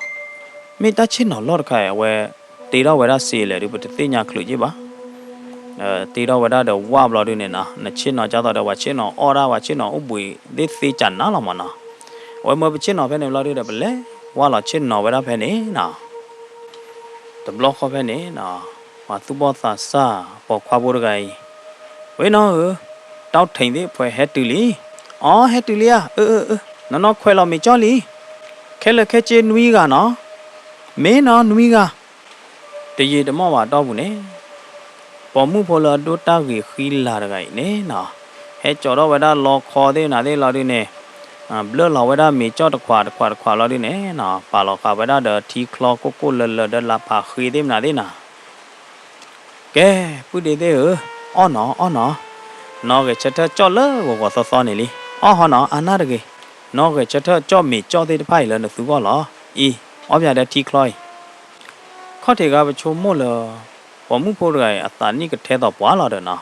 မ့ၢ်တၢ်ဆ့ၣ်နီၤလီၢ်တခါအံၤ အဝဲတ့ထီၣ်ဝဲဒၣ်စ့လဲၣ်ဒုး ပတသ့ၣ်ညါချုးက့ဘၣ်. တ့ထီၣ်ဝဲဒၣ်ဒီးဝၣ်ဘျီဒုန့ၣ်နီၤ, နဆ့ၣ်နီၤကၢ်သိးဒီး ပှၤဆ့ၣ်နီၤအီၣ်ဒၣ် ပှၤဆ့ၣ်နီၤအိၣ်ဘှံးသ့ၣ်သ့ကနၤလီၤမးနီၤ. အဝဲမၢပဆ့ၣ်နီၤဖဲန့ၣ်ဘျီဒုဒီး ပလဲၤဝၣ်လီၤဆ့ၣ်နီၤဝဲဒၣ်ဖဲန့ၣ်နီၤ. တဘျီဃီဖဲန့ၣ်နီၤ, ပှၤသူၣ်ဘီၣ်သးစၢ်ပိာ်ခွါဖိတဂၤအံၤ, ဝဲနီၤဧၢ, တီထံၣ်သ့ၣ်ဖဲဟဲတုၤလံ. အီ ဟဲတုၤလံဧါ, အၢ အၢ အၢ, နီၢ်နီၢ်ခွဲးလီၤမ့ၤကၠီၣ်လံ. ခဲလၢာ်ခဲဆ့နွံဂၤနီၤ, မ့ၢ်နီၤနွံဂၤ. တယံာ်တမီၢ်ဘၣ်အတီၢ်ပူၤန့ၣ်, ပိာ်မုၣ်ဖိလၢအဒိၣ်တၢ်ဂ့ၤဃံလၤတဂၤအံၤန့ၣ်နီၤ, ဟဲကၠီၤထီၣ်ဝဲဒၣ်လီခီသ့ၣ်မနုၤသ့ၣ်လီၤဒုန့ၣ်, ဘျၢၣ်လီၤဝဲဒၣ်မ့ၤကၠီၣ်တခွးတခွးတခွးလီၤဒုန့ၣ်နီၤ, ပာ်လီၤဃာ်ဝဲဒၣ်ဒီးထံချီခိၣ်ခိၣ်လၢလၢဒီးလါဖးဃ့သ့ၣ်မနုၤသ့ၣ်နီၤ. ကဲ, ပုၢ်ဒ့သ့ၣ်ဧၢ, အီၣ်နီၤ အီၣ်နီၤ, နီၢ်ဂဲၤဆၢထၢၣ်ကၠီၣ်လၢဂီၤဂီၤသီသီန့ၣ်လံ. အီၣ်ဟီနီၤ အါနၢ်တဂ့ၤ, နီၢ်ဂဲၤဆၢထၢၣ်ကၠီၣ်မ့ၤကၠီၣ်သ့ၣ်တဖၣ်အံၤလၢနသုဂီၢ်လီၤ. အံၤ, အီၣ်ပၠးဒီးထံချီအံၤ. ခီၣ်ထံးဂၤပဆိကမိၣ်လၢ ပိာ်မုၣ်ဖိတဂၤအံၤ အသးနံၣ်ကထဲသိးပှၤလီၤဒီးနီၤ,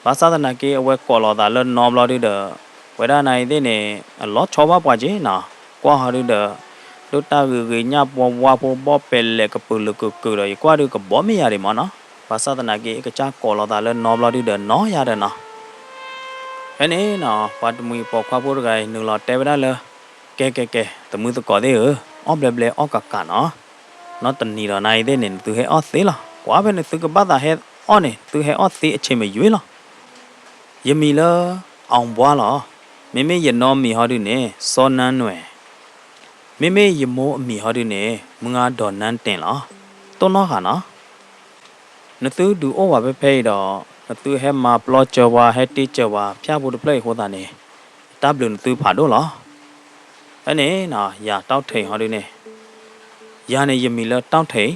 ဘၣ်ဆၣ်သနာ်က့ အဝဲကိးလီၤသးလၢနီဘျီဒုဒီး ဝဲဒၣ်နၤအံၤသ့ၣ်န့ၣ် အလီၤဆီဘၣ်ပှၤက့နီၤ, ကွၢ်ဟီဒုဒီး ဒိၣ်တၢ်ဂ့ၤဂ့ၤညၣ်ပှီဝါဖိဘီပဲာ်လဲၣ်ကပုာ်လုာ်ကုာ်ကုာ်ဒီး ယကွၢ်ဒုကဘီမ့ၢ်ယၤဒံးမးနီၤ, ဘၣ်ဆၣ်သနာ်က့ အကစၢ်ကိးလီၤသးလၢနီဘျီဒုဒီးနီယၤဒီးနီၤ. ဖဲန့ၣ်နီၤ ပှၤတမှံၤပိာ်ခွါဖိတဂၤအံၤ နုာ်လီၤတဲဝဲဒၣ်လၢ ကဲကဲကဲ တမုၢ်သကိးသ့ၣ်ဧၢ, အီၣ်ဘျဲဘျဲအီၣ်ကးကးနီၤ, နီတနံၤဒီးနၤအံၤသ့ၣ်န့ၣ် နသုဟဲအီၣ်သ့လီၤ. ကွၢ်ဖဲန့ၣ် သုကဘၣ်သးဟဲအီၣ်န့ၣ် သုဟဲအီၣ်သ့အဆ့မယွ့လီၤ. ယမံၤလၢ အောင်ဘွားလီၤ. မ့မ့ၢ်ယနီၢ်မံၤဟီဒုန့ၣ် စီနန်းနွယ်, မ့မ့ၢ်ယမိၢ်အမံၤဟီဒုန့ၣ် မုၢ်ဂၤဒေါ်နန်းတင်လီၤ. တိၢ်နီၣ်ဃာ်နီၤ. နသုဒုးအိၣ်ဝဲဖဲဖဲအံၤဒီး နသုဟဲမၤပျီစၢၤဝါ ဟဲတ့စၢၤဝါ ဖၠၣ်ဖိတဖျၢၣ်အံၤအဃိသတးန့ၣ် တၢ်ဘျုးနသုဖးဒိၣ်လီၤ. ဖဲန့ၣ်နီၤ ယၤတီထံးဟီဒုန့ၣ်, ယၤန့ၣ်ယမံၤလၢတီထံး,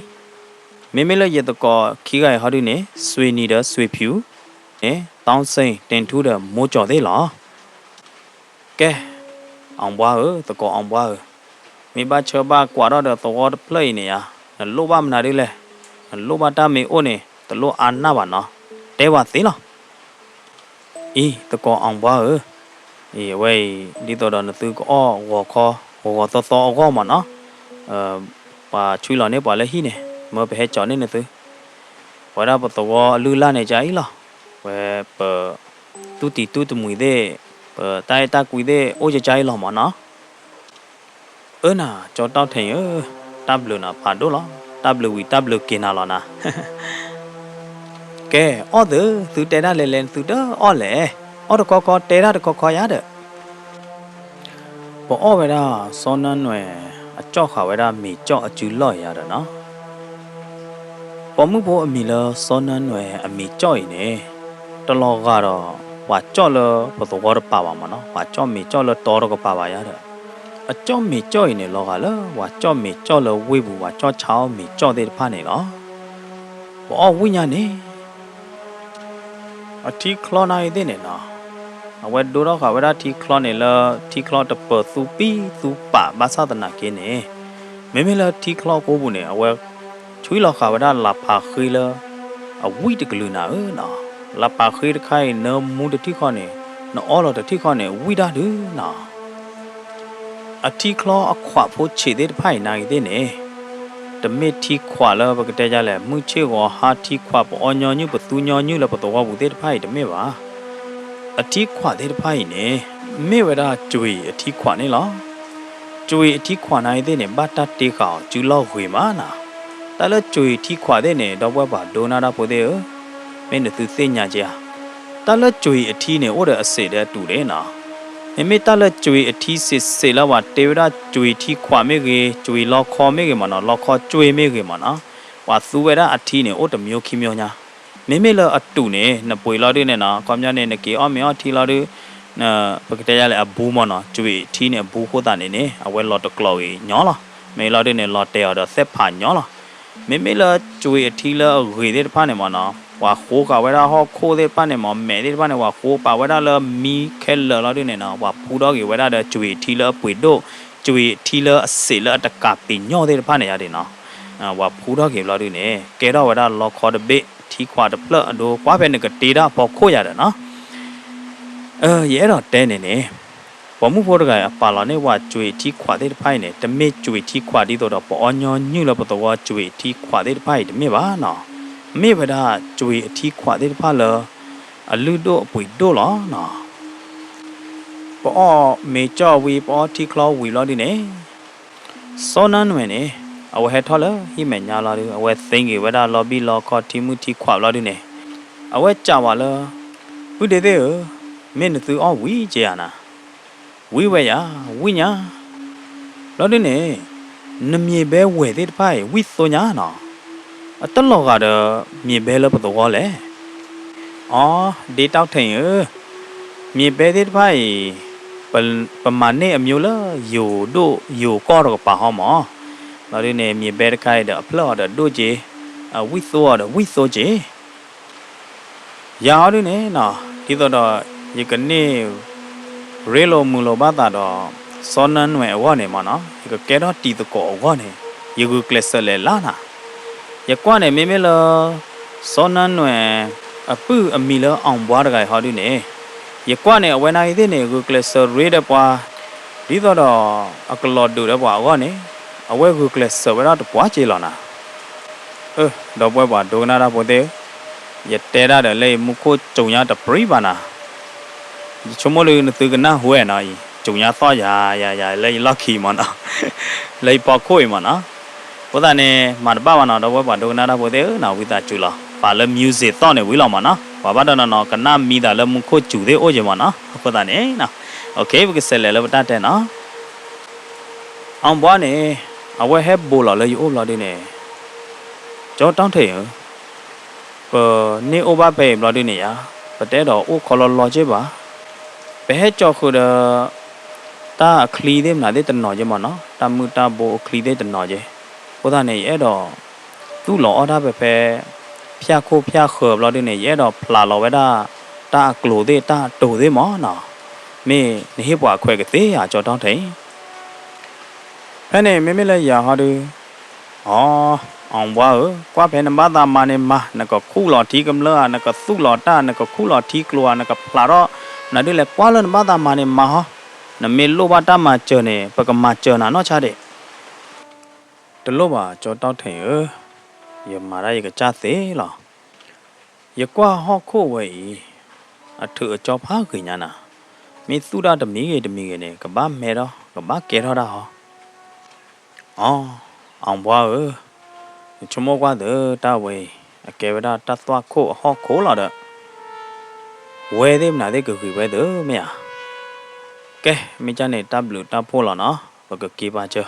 မ့မ့ၢ်လၢယသကိးခံဂၤအံၤဟီဒုန့ၣ် စွ့ၤနံၤဒီးစွ့ၤဖၠူၣ်, န့ၣ် တောင်းစိန် တင်ထူဒီး မိုးကျော်သ့ၣ်လီၤ. ကဲ, အောင်ဘွားဧၢ, သကိးအောင်ဘွားဧၢ, မ့ၢ်ဘၣ်ဆၢဘၣ်ကွၢ်ထီၣ်ဒီးသဝီတဖျၢၣ်အံၤန့ၣ်ဧါ, နလိၣ်ဘၣ်မနုၤဒ်လဲၣ်, နလိၣ်ဘၣ်တၢ်မ့ၢ်အိၣ်န့ၣ် တလိၣ်အါနၢ်ဘၣ်နီၤ, တဲဝဲသ့လီၤ. အံၤ သကိးအီၣ်ဘှါဧၢ, အံၤ အဝဲအံၤ ဒ်သိးဒီးနသုကအီၣ်ဂီၤခီ ဂီၤဂီၤသီသီအဂီၢ်မ့ၢ်နီၤ, ပှၤဆွံလီၤန့ၢ်ပှၤလၢဟံၣ်န့ၣ် မၢပဟဲကၠီၤန့ၢ်နသု, ပဝဲဒၣ်ပသဝီအလုၢ်အလၢ်န့ၣ်ကအံၤလီၤ, ဝဲပ သူၣ်တံၤသူၣ်တမှံၤသ့ၣ်, ပတၢ်အဲၣ်တၢ်ကွံသ့ၣ် အိၣ်ကကအံၤလီၤမ့ၢ်နီၤ. အၢနၤ ကၠီတီၢ်ထံးဧၢ, တၢ်ဘျုးနၤဖးဒိၣ်လီၤ, တၢ်ဘျုးဝံၤတၢ်ဘျုးက့ၤနၤလီၤနၤ. ကဲ အီၣ်သု, သုတဲဒၣ်လဲၤလဲၤ သုတအီၣ်လဲၣ်, အီၣ်တခီခီ တဲဒၣ်တခီခီယါဒီး ပအီၣ်ဝဲဒၣ် စီၤနၢနွဲၣ် အကၠီၣ်ဃာ်ဝဲဒၣ်မ့ၤကၠီၣ်အစုလီၢ်ယါဒီးနီၤ. ပိာ်မုၣ်ဖိအမံၤလၢစီၤနၢနွဲၣ်အမ့ၤကၠီၣ်အံၤန့ၣ် တလီၤဂာ်ဒီး ပှၤကၠီၣ်လၢပသဝီတပၤဘၣ်မ့ၢ်နီၤ, ပှၤကၠီၣ်မ့ၤကၠီၣ်လၢတီတကပၤဘၣ်ယါဒီး အကၠီၣ်မ့ၤကၠီၣ်အံၤန့ၣ် လီၤဂာ်လၢပှၤကၠီၣ်မ့ၤကၠီၣ်လၢဝ့ၢ်ပူၤ ပှၤကၠီၣ်ဆါအီၣ်မ့ၤကၠီၣ်သ့ၣ်တဖၣ်န့ၣ်လီၤ. ပအီၣ်ဝံၣ်ညါန့ၣ် အထံချီနၢ်ဂ့ၤသ့ၣ်န့ၣ်နီၤ, အဝဲဒိထီၣ်ဃာ်ဝဲဒၣ်ထံချီန့ၣ်လၢ ထံချီတပၢၤသူပံသူပာ်ဘၣ်ဆၣ်သနာ်က့န့ၣ်, မ့မ့ၢ်လၢထံချီကိပူၤန့ၣ် အဝဲဆွံလီၤဃာ်ဝဲဒၣ်လၤဖးဃ့လၢအဝံၣ်တကလုာ်နၤဧၢနီၤ, လၤဖးဃ့တခါအံၤ နၢမူတထံၣ်ဃီန့ၣ် နအီလီၤတထံၣ်ဃီန့ၣ် ဝံၣ်တၢ်ဒုနီၤ. အထံချီအခွးဖိဆံးသ့ၣ်တဖၣ်အံၤနၢ်ဂ့ၤသ့ၣ်န့ၣ်, တမ့ၢ်ထံခွးလၢပကတဲဒ်လဲၣ် မုၢ်ဆ့ၣ်ဂီၤဟါထံခွး ပအီညီနုၢ် ပသူညီနုၢ်လၢပသဝီပူၤသ့ၣ်တဖၣ်အံၤတမ့ၢ်ဘၣ်. အထံခွးသ့ၣ်တဖၣ်အံၤန့ၣ် မ့ၢ်ဝဲဒၣ်ကွံာ်အထံခွးန့ၣ်လီၤ. ကွံာ်အထံခွးနၢ်ဂ့ၤသ့ၣ်န့ၣ် ဘၣ်တၢ်တ့ဃာ်အီၤစုလီၢ်ဂ့ၤမးနီၤ. တၢ်လၢကွံာ်ထံခွးသ့ၣ်န့ၣ် ဒီပုၢ်ဝဲၢ်ပှၤဒိကနၣ်တၢ်ဖိသ့ၣ်ဧၢ, မ့ၢ်နသုသ့ၣ်ညါက့ဧါ. တၢ်လၢကွံာ်အထံန့ၣ် အိၣ်ဒီးအစ့းဒီးအတူးန့ၣ်နီၤ. မ့မ့ၢ်တၢ်လၢကွံာ်အထံစ့းစ့းလၢပှၤတ့ဝဲဒၣ် ကွံာ်ထံခွးမ့ၢ်ဂ့ၤ, ကွံာ်လီခီမ့ၢ်ဂ့ၤမ့ၢ်နီၤ, လီခီကွံာ်မ့ၢ်ဂ့ၤမ့ၢ်နီၤ, ပှၤသူဝဲဒၣ်အထံန့ၣ် အိၣ်တမျိုးခံမျိုးညါ. မ့မ့ၢ်လၢအတူးန့ၣ် နပှ့ၤလီၤဒုန့ၣ်နီၤ, ခီပညီန့ၣ် နက့ၤအီၣ်မ့ၤအီထံလီၤဒု ပကတဲယါလဲၣ် အဘူးမ့ၢ်နီၤ, ကွံာ်အထံန့ၣ် အဘူးဃိသတးန့ၣ်န့ၣ် အဝဲလီၤတကျိၤဂ့ၤညီလီၤ. မ့ၢ်လီၤဒုန့ၣ် လီၤတဲာ်အီၤဒီးသ့ၣ်ဖးညီလီၤ. မ့မ့ၢ်လၢကွံာ်အထံလၢအဂ့ၤသ့ၣ်တဖၣ်န့ၣ်မ့ၢ်နီၤ, ပှၤဃိဃာ်ဝဲဒၣ်ဟီၣ်ခိၣ်သ့ၣ်တဖၣ်န့ၣ်မ့ၢ် မဲးသ့ၣ်တဖၣ်န့ၣ် ပှၤဃိပာ်ဝဲဒၣ်လၢမံခဲလၢာ်လီၤဒုန့ၣ်နီၤ, ပှၤဖူထီၣ်က့ၤဝဲဒၣ်ဒီးကွံာ်အထံလၢအပှ့ၤဒိၣ်, ကွံာ်အထံလၢအစ့းလၢအတကးပ့ၤညီၣ်သ့ၣ်တဖၣ်န့ၣ်ယါဒ်နီၤ, ပှၤဖူထီၣ်က့ၤဘျီဒုန့ၣ် ကဲထီၣ်ဝဲဒၣ်လီခီတဘ့ၣ်, ထံခွးတဖျၢၣ်အဒိ ကွၢ်ဖဲနကတ့တၢ်အဖီခိၣ်ယါဒီးနီၤ. ယအဲၣ်ဒိးတဲန့ၣ်န့ၣ်, ပိာ်မုၣ်ဖိတဂၤအံၤ အပာ်လီၤန့ၢ်ပှၤကွံာ်ထံခွးသ့ၣ်တဖၣ်အံၤန့ၣ် တမ့ၢ်ကွံာ်ထံခွးဒ်သိးဒီး ပအီညီနုၢ်လၢပသဝီကွံာ်ထံခွးသ့ၣ်တဖၣ်အံၤတမ့ၢ်ဘၣ်နီၤ. မ့ၢ်ဝဲဒၣ်ကွံာ်အထံခွးသ့ၣ်တဖၣ်လၢ အလုၢ်ဒိၣ်အပှ့ၤဒိၣ်လီၤနီၤ. ပအီၣ်မ့ၤကၠီၣ်ဝံၤ ပအီထံချီဝံၤဘျီဒုန့ၣ် စီၤနၢနွဲၣ်န့ၣ် အဝဲဟဲထီၣ်လၢဟံၣ်မဲာ်ညါလီၤဒု အဝဲသ့က့ၤဝဲဒၣ်လီဘံၣ်လီခီထံမုၢ်ထံခွးဘျီဒုန့ၣ် အဝဲစံးဝဲလၢ ပုၢ်ဒ့သ့ၣ်ဧၢ, မ့ၢ်နသုအီၣ်ဝံၤက့ၤဧါနၤ, ဝံၤဝဲယါ, ဝံၤညါ, ဘျီဒုန့ၣ် နမ့ၢ်ဘဲဝဲၢ်သ့ၣ်တဖၣ်အံၤ ဝံၣ်သိညါနီၤ, အတလီၤဂာ်ဒီးမ့ၢ်ဘဲလၢပသဝီလဲၣ်. အိ ဒ့တီၢ်ထံးဧၢ, မ့ၢ်ဘဲသ့ၣ်တဖၣ်အံၤ ပမၤန့ၢ်အမျိုးလၢ ယိၤဒိၣ်ယိၤကီၢ်တကပၤဟီမး, ဘျီဒုန့ၣ် မ့ၢ်ဘဲတခါအံၤဒီးအဖျၢၣ်အီၤဒီးဒိၣ်က့ၤ, အဝံၣ်သိအီၤဒီးဝံၣ်သိက့ၤ ယၤအီၤဒုန့ၣ်နီၤ, ဒ်သိးဒီး ယကန့ၢ် ရ့လိာ်မုာ်လိာ်ဘၣ်သးဒီး စီၤနၢနွဲၣ်အဂီၢ်န့ၣ်မးနီၤ, ယကကဲထီၣ်တံၤသကိးအဂီၢ်န့ၣ် ယဂုာ်ကျဲးစၢးလဲၤလၢ်နၤ. ယကွၢ်န့ၣ် မ့မ့ၢ်လၢ စီၤနၢနွဲၣ် အပုၢ်အမံၤလၢအီၣ်ဘှါတဂၤအံၤဟီဒုန့ၣ်, ယကွၢ်န့ၣ် အဝဲနၢ်ဂ့ၤသ့ၣ်န့ၣ် ဂုာ်ကျဲးစၢးရ့ဒီးပှၤ ဒ်သိးဒီး အကလီၤဒုးဒီးပှၤအဂီၢ်န့ၣ် အဝဲဂုာ်ကျဲးစၢးဝဲဒၣ်တပှၢ်က့ၤလီၤနၤ. အၢ ဒီပုၢ်ဝဲၢ်ပှၤဒိကနၣ်တၢ်ဖိသ့ၣ်ဧၢ, ယတဲဒၣ်ဒီးလၢယမူခိၣ်စူၤညါတပြံဘၣ်နၤ, ယဆိကမိၣ်ဒုနသုကနၢ်ဟူဝဲနီၤအံၤ စူၤညါသီၣ်ယၤယၤယၤလၢယလီၢ်ခံမးနီၤ, လၢယဖီခိၣ်အံၤမးနီၤ. အဃိသတးန့ၣ် မၤတဘၣ်ဘၣ်နီၤ ဒီပုၢ်ဝဲၢ်ပှၤဒိကနၣ်တၢ်ဖိသ့ၣ်ဧၢနီၤ, ဝံသးစူၤလီၤ, ပာ်လၢ music သီၣ်န့ၣ်ဝံၤလီၤမးနီၤ, ပှၤဘၣ်တနီၤနီၤ ကနၣ်မံသးလၢမူခိၣ်စူၤသ့ၣ်အိၣ်က့ၤမးနီၤ. အဃိသတးန့ၣ် ပကစးလဲၤလၢပတၢ်တဲနီၤ. အီၣ်ဘှါန့ၣ် အဝဲဟဲဘူးလီၤလၢယအိၣ်ဘျီဒုန့ၣ်, ကၠီတီၢ်ထံးဧၢ, ပန့ၢ်အိၣ်ဘၣ်ဖဲအံၤဘျီဒုန့ၣ်ယါ, ပတအဲၣ်ဒိးအိၣ်ခီလီလီက့ဘၣ်. ပဟဲကၠီဃုာ်ဒီး တၢ်အချံသ့ၣ်မနုၤသ့ၣ်တနီၤက့မးနီၤ, တၢ်မုၢ်တၢ်ဘိအချံသ့ၣ်တနီၤက့. အဃိသတးန့ၣ် ယအဲၣ်ဒိး သူၣ်လီၤအီၣ်တၢ်ဖဲဖဲ ဖၠၣ်ခိၣ်ဖၠၣ်ဃၢၤဘျီဒုန့ၣ် ယအဲၣ်ဒိးဖျးလီၤဝဲဒၣ် တၢ်အကျိၤသ့ၣ်တၢ်အတိၤသ့ၣ်မးနီၤ. မ့ၢ်နဟ့ၣ်ပှၤအခွဲးကသ့ဧါ ကၠီတီၢ်ထံး ဖဲန့ၣ်မ့မ့ၢ်လၢယၤဟီဒုး, အိ, အီၣ်ဘှါဧၢ, ကွၢ်ဖဲနဘၣ်သးမၤန့ၣ်မၤ, နကခူၣ်လီၤထံကမျၢၢ်ဧါ, နကသူၣ်လီၤတၢ်, နကခူၣ်လီၤထံကျိၤဧါ, နကဖျးထီၣ်, နဒုးလဲၤကွၢ်လၢနဘၣ်သးမၤန့ၣ်မၤဟီ, နမ့ၢ်လိၣ်ဘၣ်တၢ်မၤစၢၤန့ၣ် ပကမၤစၢၤနၤနီၢ်ဆါဒံး. တလိၣ်ဘၣ် ကၠီတီၢ်ထံးဧၢ, ယမၤတၢ်ယကစၢ်သ့လီၤ. ယကွၢ်ဟီၣ်ခိၣ်ဝဲအံၤ, အထုးအကၠီဖးဂ့ၤညါနၤ, မ့ၢ်သူၣ်တၢ်တမံၤဂ့ၤတမံၤဂ့ၤန့ၣ် ကဘၣ်မဲထီၣ် ကဘၣ်ကဲထီၣ်တၢ်ဟီ. အိ, အီၣ်ဘှါဧၢ, နဆိကမိၣ်ကွၢ်သုတၢ်ဝဲအံၤ, အကဲဝဲဒၣ်တၢ်သွၣ်ခိၣ်အဟီၣ်ခိၣ်လီၤဒီး ဝဲသ့ၣ်မနုၤသ့ၣ်ကဂ့ၤဝဲသုမ့ၢ်ဧါ. ကဲ, မ့ၢ်ကၢ်န့ၣ် တၢ်ဘျုးတၢ်ဖှိၣ်လီၤနီၤ, ပကက့ၤပာ်စၢၤ.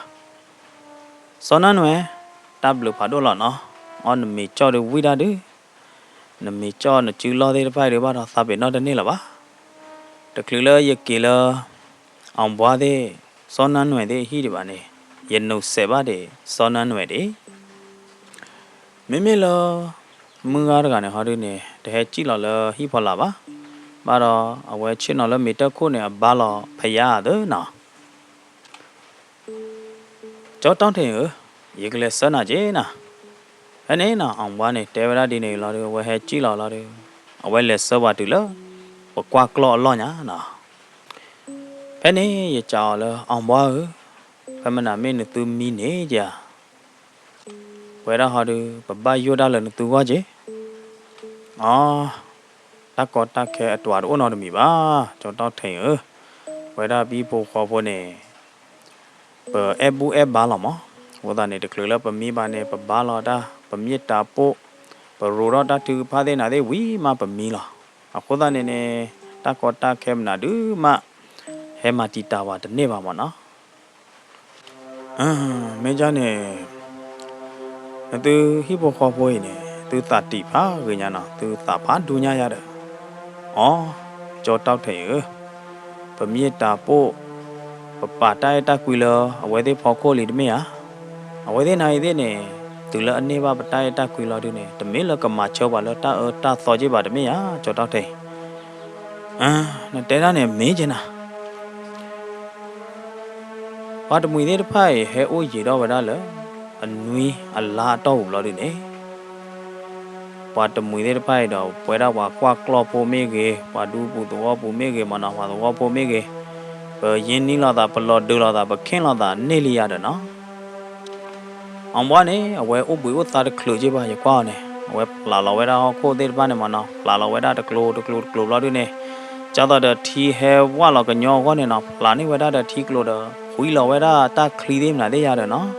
စီနါနွဲၣ်, တၢ်ဘျုးဖးဒိၣ်လီၤနီၤ, အီနမ့ၤကၠီၣ်ဒုးဝံၣ်တၢ်ဒုး, နမ့ၤကၠီၣ်နစုလီၢ်သ့ၣ်တဖၣ်အံၤဒုးဘၣ်ဒီးသးပ့ၤနီၣ်တန့ၢ်လၢၤဘၣ်. တချုးလၢယက့ၤလၢ အီၣ်ဘှါသ့ၣ်, စီနါနွဲၣ်သ့ၣ်ဟံၣ်ဒံးဘၣ်န့ၣ်, ယနုာ်စဲးဘၣ်ဒံး စီနါနွဲၣ်ဒံး. မ့မ့ၢ်လၢ မုၢ်ဂၤတဂၤန့ၣ်ဟီဒုးန့ၣ် တဟဲစံၣ်လီၤလၢဟံၣ်ဖီလာ်ဘၣ်. ဘၣ်ဒီးအဝဲဆ့ၣ်နီၤလၢမ့ၤတၢၢ်ခိၣ်န့ၣ် အဘါလီၤဖယါသၢနီၤ. ကၠီတီၢ်ထံးဧၢ, ယကလဲၤဆှၢနၤက့ၤနၤ. ဖဲန့ၣ်နီၤ အီၣ်ဘှါန့ၣ် တဲဝဲဒၣ်ဒ်န့ၣ်လီၤဒီး အဝဲဟဲစံၣ်လီၤလီၤဒီး အဝဲလဲၤဆှၢပှၤတုၤလၢ ပကွၢ်ကျီၢ်အလီၢ်ညါနီၤ. ဖဲန့ၣ်ယစံးအီၤလၢ အီၣ်ဘှါဧၢ, ဖဲမနၤမ့ၢ်နသုမံန့ၣ်ဧါ. ပဝဲဒၣ်ဟီဒုး ပဘၣ်ယိၣ်တၢ်လၢနသုဂီၢ်က့ၤ. အိ, တၢ်ကီတၢ်ခဲအတြၢၤတအိၣ်နီတမံၤဘၣ်, ကၠီတီၢ်ထံးဧၢ. ပဝဲဒၣ်ပဟံၣ်ဖိဃီဖိန့ၣ် ပအဲၣ်ဘူၣ်အဲၣ်ဘါလီၤမး. အဃိသတးန့ၣ် တချုးလၢပမံဘၣ်န့ၣ် ပဘါလီၤတၢ်, ပမ့ၢ်တၢ်ပိၢ်, ပရိးထီၣ်တၢ်ထုကဖၣ်သ့ၣ်နၤသ့ၣ်ဝံၤမးပမံလီၤ. အဃိသတးန့ၣ်န့ၣ် တၢ်ကီတၢ်ခဲမနုၤဒုးမး ဟဲမၤတံာ်တာ်ဝဲတန့ၢ်ဘၣ်မးနီၤ. မ့ၢ်ကၢ်န့ၣ် နသုဟံၣ်ဖိဃီဖိအံၤန့ၣ် သုသးတံာ်ဖးဂ့ၤညါနီၤ, သုသးဖးဒူညါယၤဒီး. အိ, ကၠီတီၢ်ထံးဧၢ, ပမ့ၢ်တၢ်ပိၢ်, ပပာ်တၢ်အဲၣ်တၢ်ကွံလၢအဝဲသ့ၣ်ဖီခိၣ်လံတမ့ၢ်ဧါ. အဝဲသ့ၣ်နၤအံၤသ့ၣ်န့ၣ် တုၤလၢအန့ၢ်ဘၣ်ပတၢ်အဲၣ်တၢ်ကွံလီၤဒုးန့ၣ် တမ့ၢ်လၢကမၤဆၢပှၤလၢတၢ်အၢတၢ်သီက့ၤဘၣ်တမ့ၢ်ဧါ, ကၠီတီၢ်ထံး. နတဲဒၣ်န့ၣ်မ့ၢ်က့ၤနၤ. ပှၤတမှံၤသ့ၣ်တဖၣ်အံၤ ဟဲအိၣ်ယံာ်ထီၣ်ဝဲဒၣ်လၢ အနွံအလါအတီၢ်ပူၤလီၤဒုးန့ၣ်, ပှၤတမှံၤသ့ၣ်တဖၣ်အံၤဒီး ပဝဲဒၣ်ပှၤကွၢ်ကျီၢ်ဖိမ့ၢ်ဂ့ၤ, ပှၤဒူပူၤသဝီပူၤမ့ၢ်ဂ့ၤမးနီၤ, ပှၤသဝီဖိမ့ၢ်ဂ့ၤ, ပယ့ၢ်နံၣ်လိာ်သး, ပလီၤဒုးလိာ်သး, ပခ့ၣ်လိာ်သးန့ၢ်လံယၤဒီးနီၤ. အီၣ်ဘှါန့ၣ် အဝဲအိၣ်ဘှံးအိၣ်သါတချုးက့ၤဘၣ် ယကွၢ်အီၤန့ၣ်, အဝဲဖျးလီၤဝဲဒၣ်ဟီၣ်ခိၣ်သ့ၣ်တဖၣ်န့ၣ်မးနီၤ, ဖျးလီၤဝဲဒၣ်တကျိၤတကျိၤတကျိၤဘျီဒုးန့ၣ်, ကၢ်သိးဒီးထံဟဲဝၣ်လီၤကညီအဂီၢ်န့ၣ်နီၤ, ဖျးန့ၢ်ဝဲဒၣ်ဒီးထံကျိၤဒီး ဖှံလီၤဝဲဒၣ်တၢ်ချံသ့ၣ်မနုၤသ့ၣ်ယၤဒီးနီၤ.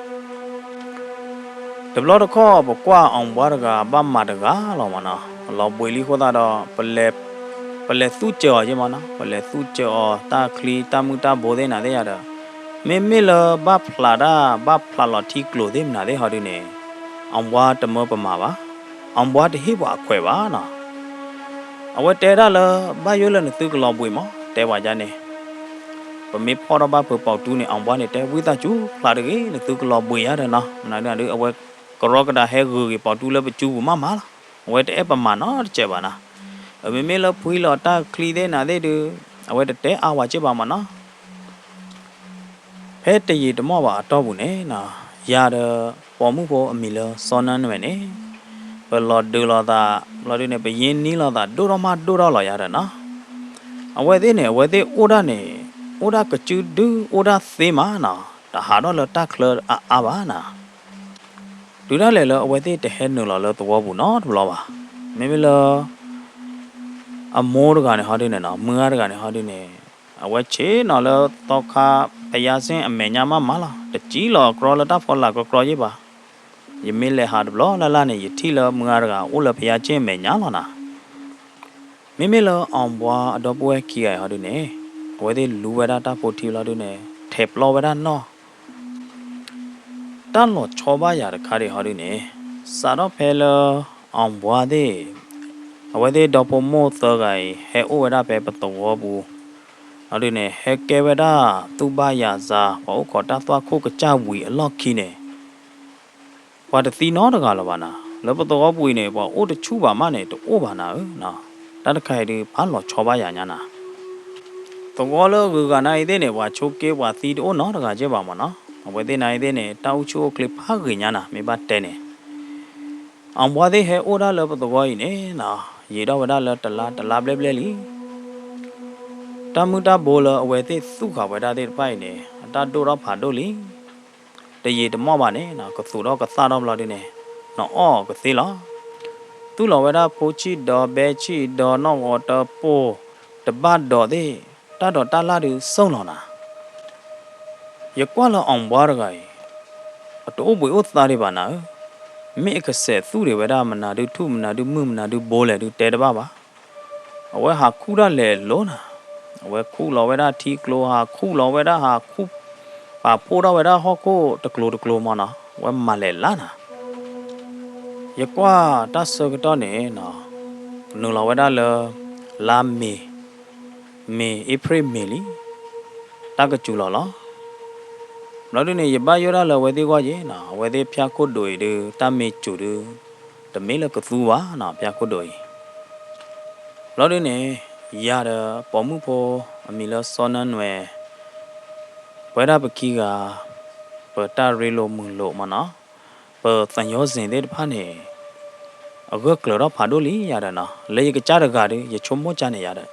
တဘျီတခီၣ် ပကွၢ်အီၣ်ဘှါတဂၤဘၣ်မၤတဂၤလီၤမးနီၤ, လီၤဘှံးလံအဃိသတးဒီး ပလဲၤသူၣ်စၢၤအီၤက့ၤမးနီၤ, ပလဲၤသူၣ်စၢၤအီၤတၢ်ချံတၢ်မုၢ်တၢ်ဘိသ့ၣ်နၤသ့ၣ်ယၤဒီး, မ့မ့ၢ်လၢဘၣ်ဖျးတၢ် ဘၣ်ဖျးလီၤထံကျိၤသ့ၣ်မနုၤသ့ၣ်ဟီဒုးန့ၣ်, အီၣ်ဘှါတမၢပမၤဘၣ်, အီၣ်ဘှါတဟ့ၣ်ပှၤအခွဲးဘၣ်နီၤ. အဝဲတဲဒၣ်လၢ ဘၣ်ယိၣ်လၢနသုကလီၤဘှံးမး တဲပှၤဒ်န့ၣ် ပမ့ၢ်ဖီၣ်ထီၣ်ဘၣ်ဖုးပိာ်တူန့ၣ် အီၣ်ဘှါန့ၣ် တဲဝံသးစူၤဖျးတဂ့ၤ နသုကလီၤဘှံးယၤဒီးနီၤ, မနုၤဒုးန့ၣ် အဝဲကရီကဒါဟဲဂုာ်က့ၤပိာ်တူလၢပစုပူၤမးမးလီၤ, အဝဲတအဲၣ်ပမၤနီတစဲးဘၣ်နီၤ. မ့မ့ၢ်လၢဖှံလီၤတၢ်ချံသ့ၣ်နၤသ့ၣ်ဒုး အဝဲတတဲအါဝဲက့ၤဘၣ်မးနီၤ. ဖဲတယံာ်တမီၢ်ဘၣ်အတီၢ်ပူၤန့ၣ်နီၤ, ယၤဒီးပိာ်မုၣ်ဖိအမံၤလၢစီနၢနွဲၣ်န့ၣ်, ပလီၤဒုးလိာ်သး, ဘျီဒုးန့ၣ် ပယ့ၢ်နံၣ်လိာ်သး ဒိၣ်ထီၣ်မးဒိၣ်ထီၣ်လီၤယၤဒီးနီၤ. အဝဲသ့ၣ်န့ၣ် အဝဲသ့ၣ်အိၣ်ဒၣ်န့ၣ်, အိၣ်ဒၣ်ကစုဒု အိၣ်ဒၣ်သ့မးနီၤ, တဟးထီၣ်လၢတၢ်ချၢအအါဘၣ်နီၤ. တုၤဒၣ်လဲာ်လၢအဝဲသ့ၣ်တဟဲနုာ်လီၤလၢသဝီပူၤနီတဘျီဘၣ်. မ့မ့ၢ်လၢ အမိၢ်တဂၤန့ၣ်ဟီဒုးန့ၣ်နီၤ, မုၢ်ဂၤတဂၤန့ၣ်ဟီဒုးန့ၣ်, အဝဲဆ့ၣ်နီၤလၢသီခါဖယါစ့ၣ်အမဲာ်ညါမးမးလီၤ, တစံၣ်လီၤကြီလၢတၢ်ဖီလာ်ကြီကြီယ့ၢ်ဘၣ်. ယမ့ၢ်လဲၤဟးတဘျီလၢ်လၢ်န့ၣ် ယထံၣ်လၢမုၢ်ဂၤတဂၤအိၣ်လၢဖယါစ့ၣ်အမဲာ်ညါလီၤနီၤ. မ့မ့ၢ်လၢအီၣ်ဘှါအဒီပုၢ်ဝဲၢ်ခံဂၤအံၤဟီဒုးန့ၣ်, အဝဲသ့ၣ်လူဝဲဒၣ်တၢ်ဖိထံလီၤဒုးန့ၣ်, ထဲးပျီဝဲဒၣ်နီၢ် တၢ်လီၤဆီဘၣ်ယၤတခါဒံးဟီဒုးန့ၣ်, စးထီၣ်ဖဲလၢအီၣ်ဘှါသ့ၣ်, အဝဲသ့ၣ်ဒီဖိမိၢ်သၢဂၤအံၤ ဟဲအိၣ်ဝဲဒၣ်ဖဲပသဝီပူၤ, ဟီဒုးန့ၣ် ဟဲကဲဝဲဒၣ်သူၣ်ဘၣ်ယၤစၢ် ပှၤအိၣ်ခိးတၢ်သွၣ်ခိၣ်ကစၢ်ဝံၤအလီၢ်ခံန့ၣ် ပှၤတသံနီတဂၤလၢၤဘၣ်နၤ, လၢပသဝီပူၤအံၤန့ၣ် ပှၤအိၣ်တဆူၣ်ဘၣ်မးန့ၣ် တအိၣ်ဘၣ်နၤဧၢ, တၢ်တခါအံၤဒုး ဖးလီၤဆီဘၣ်ယၤညါနၤ. သဝီလၢအဂုၤအဂၤနၤအံၤသ့ၣ်န့ၣ် ပှၤဆိးက့ပှၤသံတအိၣ်နီတဂၤက့ဘၣ်မးနီၤ. အဝဲသ့ၣ်နၤအံၤသ့ၣ်န့ၣ် တၢ်အိၣ်ဆူၣ်အိၣ်ချ့ဖးဂ့ၤညါနၤ မ့ၢ်ဘၣ်တဲန့ၣ် အဘှါသ့ၣ်ဟဲအိၣ်ဒၣ်လၢပသဝီအံၤန့ၣ်နီၤ, ယံာ်ထီၣ်ဝဲဒၣ်လၢတလါတလါဘျဲၣ်ဘျဲၣ်လံ. တၢ်မုၢ်တၢ်ဘိလၢအဝဲသ့ၣ်သူၣ်ဃာ်ဝဲဒၣ်သ့ၣ်တဖၣ်အံၤန့ၣ် အတၢ်ဒိၣ်ထီၣ်ဖးဒိၣ်လံ. တယံာ်တမီၢ်ဘၣ်န့ၣ်နီၤ ကသူးထီၣ်ကသၣ်ထီၣ်ဘျီဒုန့ၣ် နအီၣ်ကသ့လီၤ. သူၣ်လီၤဝဲဒၣ်ဖိဆံးဒီးဘဲဆံးဒီးနီၣ်ဂီၤတပိၢ် တဘၣ်ဒီးသ့ၣ် တၢ်ဒိးတၢ်လၢ်ဒုးစိၢ်လီၤနၤ ယကွၢ်လၢအဘှါတဂၤအံၤ အတအိၣ်ဘှံးအိၣ်သါဒံးဘၣ်နၤဧၢ, မ့ၢ်အကစဲးသူၣ်ဒံးဝဲဒၣ် မနုၤဒုးထူၣ် မနုၤဒုးမုၢ် မနုၤဒုးဘိလဲၣ်ဒုးတဲတဘၣ်ဘၣ်. အဝဲဟးခူၣ်ဒၣ်လဲၤလိၤနၤ, အဝဲခူၣ်လီၤဝဲဒၣ်ထံကျိ ဟးခူၣ်လီၤဝဲဒၣ် ဟးခူၣ် ပာ်ဖှိၣ်ထီၣ်ဝဲဒၣ်ဟီၣ်ခိၣ်တကျိၤတကျိၤမၢ်နီၤ အဝဲမၤလဲၤလၢ်နၤ ယကွၢ်တၢ်ဆၢကတီၢ်န့ၣ်နီၤ, နုာ်လီၤဝဲဒၣ်လၢ လါမ့ၤ, မ့ၤ အ့ဖြ့ၣ်မ့ၤလံ, တၢ်ကစူၤလီၤလီၤ. ဘျီဒုန့ၣ် ယဘၣ်ယိၣ်ဒၣ်လၢအဝဲသ့ၣ်ဂီၢ်ယ့နီၤ, အဝဲသ့ၣ်ဖၠၣ်ခိၣ်ဒိးအံၤဒုး တၢ်မ့ၤစူၤဒုး တမ့ၢ်လၢကသူဘၣ်နီၤ ဖၠၣ်ခိၣ်ဒိးအံၤ. ဘျီဒုန့ၣ် ယၤဒီးပိာ်မုၣ်ဖိ အမံၤလၢစီၤနၢနွဲၣ် ပဝဲဒၣ်ပခံဂၤ ပတၢ်ရ့လိာ်မုာ်လိာ်မၢ်နီၤ, ပသညိစ့ၣ်သ့ၣ်တဖၣ်န့ၣ် အဂၢၢ်ကျၢၤထီၣ်ဖးဒိၣ်လံယၤဒီးနီၤ, လၢယကစၢ်တဂၤဒီး ယဆိကမိၣ်ကၢ်န့ၣ်ယၤဒီး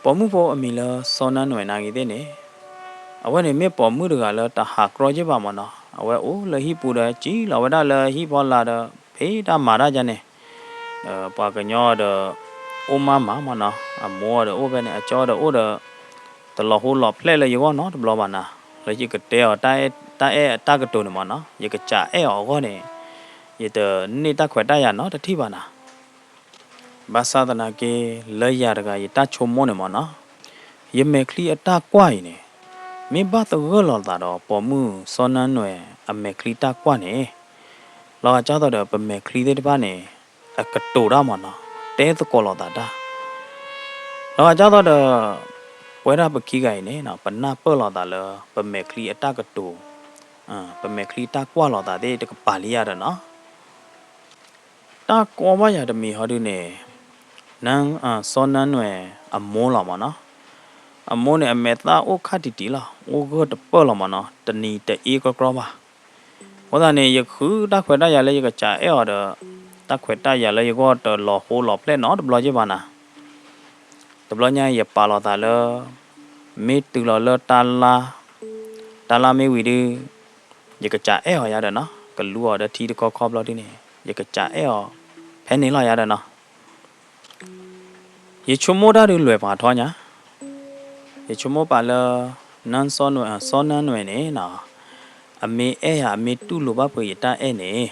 ပိာ်မုၣ်ဖိအမံၤလၢစီၤနၢနွဲၣ်နာ်ဂ့ၤသ့ၣ်န့ၣ်, အဝဲန့ၣ်မ့ၢ်ပိာ်မုၣ်တဂၤလၢတဟးကြီက့ဘၣ်မၢ်နီၤ, အဝဲအိၣ်လၢဟံၣ်ပူၤဒီး စံၣ်လီၤဝဲဒၣ်လၢဟံၣ်ဖီလာ်ဒီး ဖံးတၢ်မၤတၢ်ယါန့ၣ် ပှၤကညီဒီး အိၣ်မးမးမၢ်နီၤ, အမိၢ်ဒီးအိၣ်ဖဲန့ၣ် အကၠီဒီးအိၣ်ဒီး တလီၤဟိလီၤဖျဲၣ်လၢယဂီၢ်နီတဘျီဘၣ်နၤ, လၢယကတဲအီၤ တၢ်အဲၣ်အတၢ်ကတိၤန့ၣ်မၢ်နီၤ, ယကစးအဲၣ်အီၤအဂီၢ်န့ၣ် ယတန့ၢ်တၢ်ခွဲးတၢ်ယာ်နီတထံၣ်ဘၣ်နၤ. ဘၣ်ဆၣ်သနာ်က့ လၢယၤတဂၤယတၢ်ဆိကမိၣ်န့ၣ်မၢ်နီၤ, ယမဲာ်ချံအတၢ်ကွၢ်အံၤန့ၣ် မ့ၢ်ဘၣ်သဂၢၢ်လိာ်သးဒီးပိာ်မုၣ်စီၤနၢနွဲၣ်အမဲာ်ချံတၢ်ကွၢ်န့ၣ်, လီၤဂာ်ကၢ်သိးဒီးပမဲာ်ချံသ့ၣ်တဖၣ်န့ၣ် အကတိၤတၢ်မၢ်နီၤ, တဲသကိးလိာ်သးတၢ် လီၤဂာ်ကၢ်သိးဒီး ပဝဲဒၣ်ပခံဂၤအံၤန့ၣ် ပနၢ်ပၢၢ်လိာ်သးလၢ ပမဲာ်ချံအတၢ်ကတိၤ, ပမဲာ်ချံတၢ်ကွၢ်လိာ်သးသ့ၣ်တကပၤလံယၤဒီးနီၤ. တၢ်ကီဘၣ်ယၤတမံၤဟီဒုန့ၣ် န စီၤနၢနွဲၣ်အမိၢ်လီၤမၢ်နီၤ. အမိၢ်န့ၣ် အမဲာ်သၣ်အိၣ်ခါတံၢ်တံၢ်လီၤ, အိၣ်ဂၢၢ်တပၢၢ်လီၤမၢ်နီၤ, တနံၤတအ့ကြီကြီဘၣ်. အဃိသတးန့ၣ် ယဃုတၢ်ခွဲးတၢ်ယာ်လၢယကစးအဲၣ်အီၤဒီး တၢ်ခွဲးတၢ်ယာ်လၢယဂီၢ်တလီၤဟိလီၤဖျဲၣ်နီတဘျီက့ဘၣ်နၤ. တဘျီညါအံၤယပာ်လီၤသးလၢ မ့ၢ်တုၤလီၤလၢတၢ်လါ, တၢ်လါမ့ၢ်ဝံၤဒု ယကစးအဲၣ်အီၤယၤဒီးနီၤ, ကလူအီၤဒီးထံတခီခီဘျီဒုန့ၣ် ယကစးအဲၣ်အီၤ ဖဲန့ၣ်လီၤယၤဒီးနီၤ. ယဆိကမိၣ်တၢ်ဒုးလွဲၢ်ပှၤထီညါ, ယဆိကမိၣ်ပာ်လၢ နစီၤနၢနွဲၣ်န့ၣ်နီၤ, အမ့ၢ်အဲၣ်ယၤ အမ့ၢ်တူၢ်လိာ်ဘၣ်ဖုးယတၢ်အဲၣ်န့ၣ်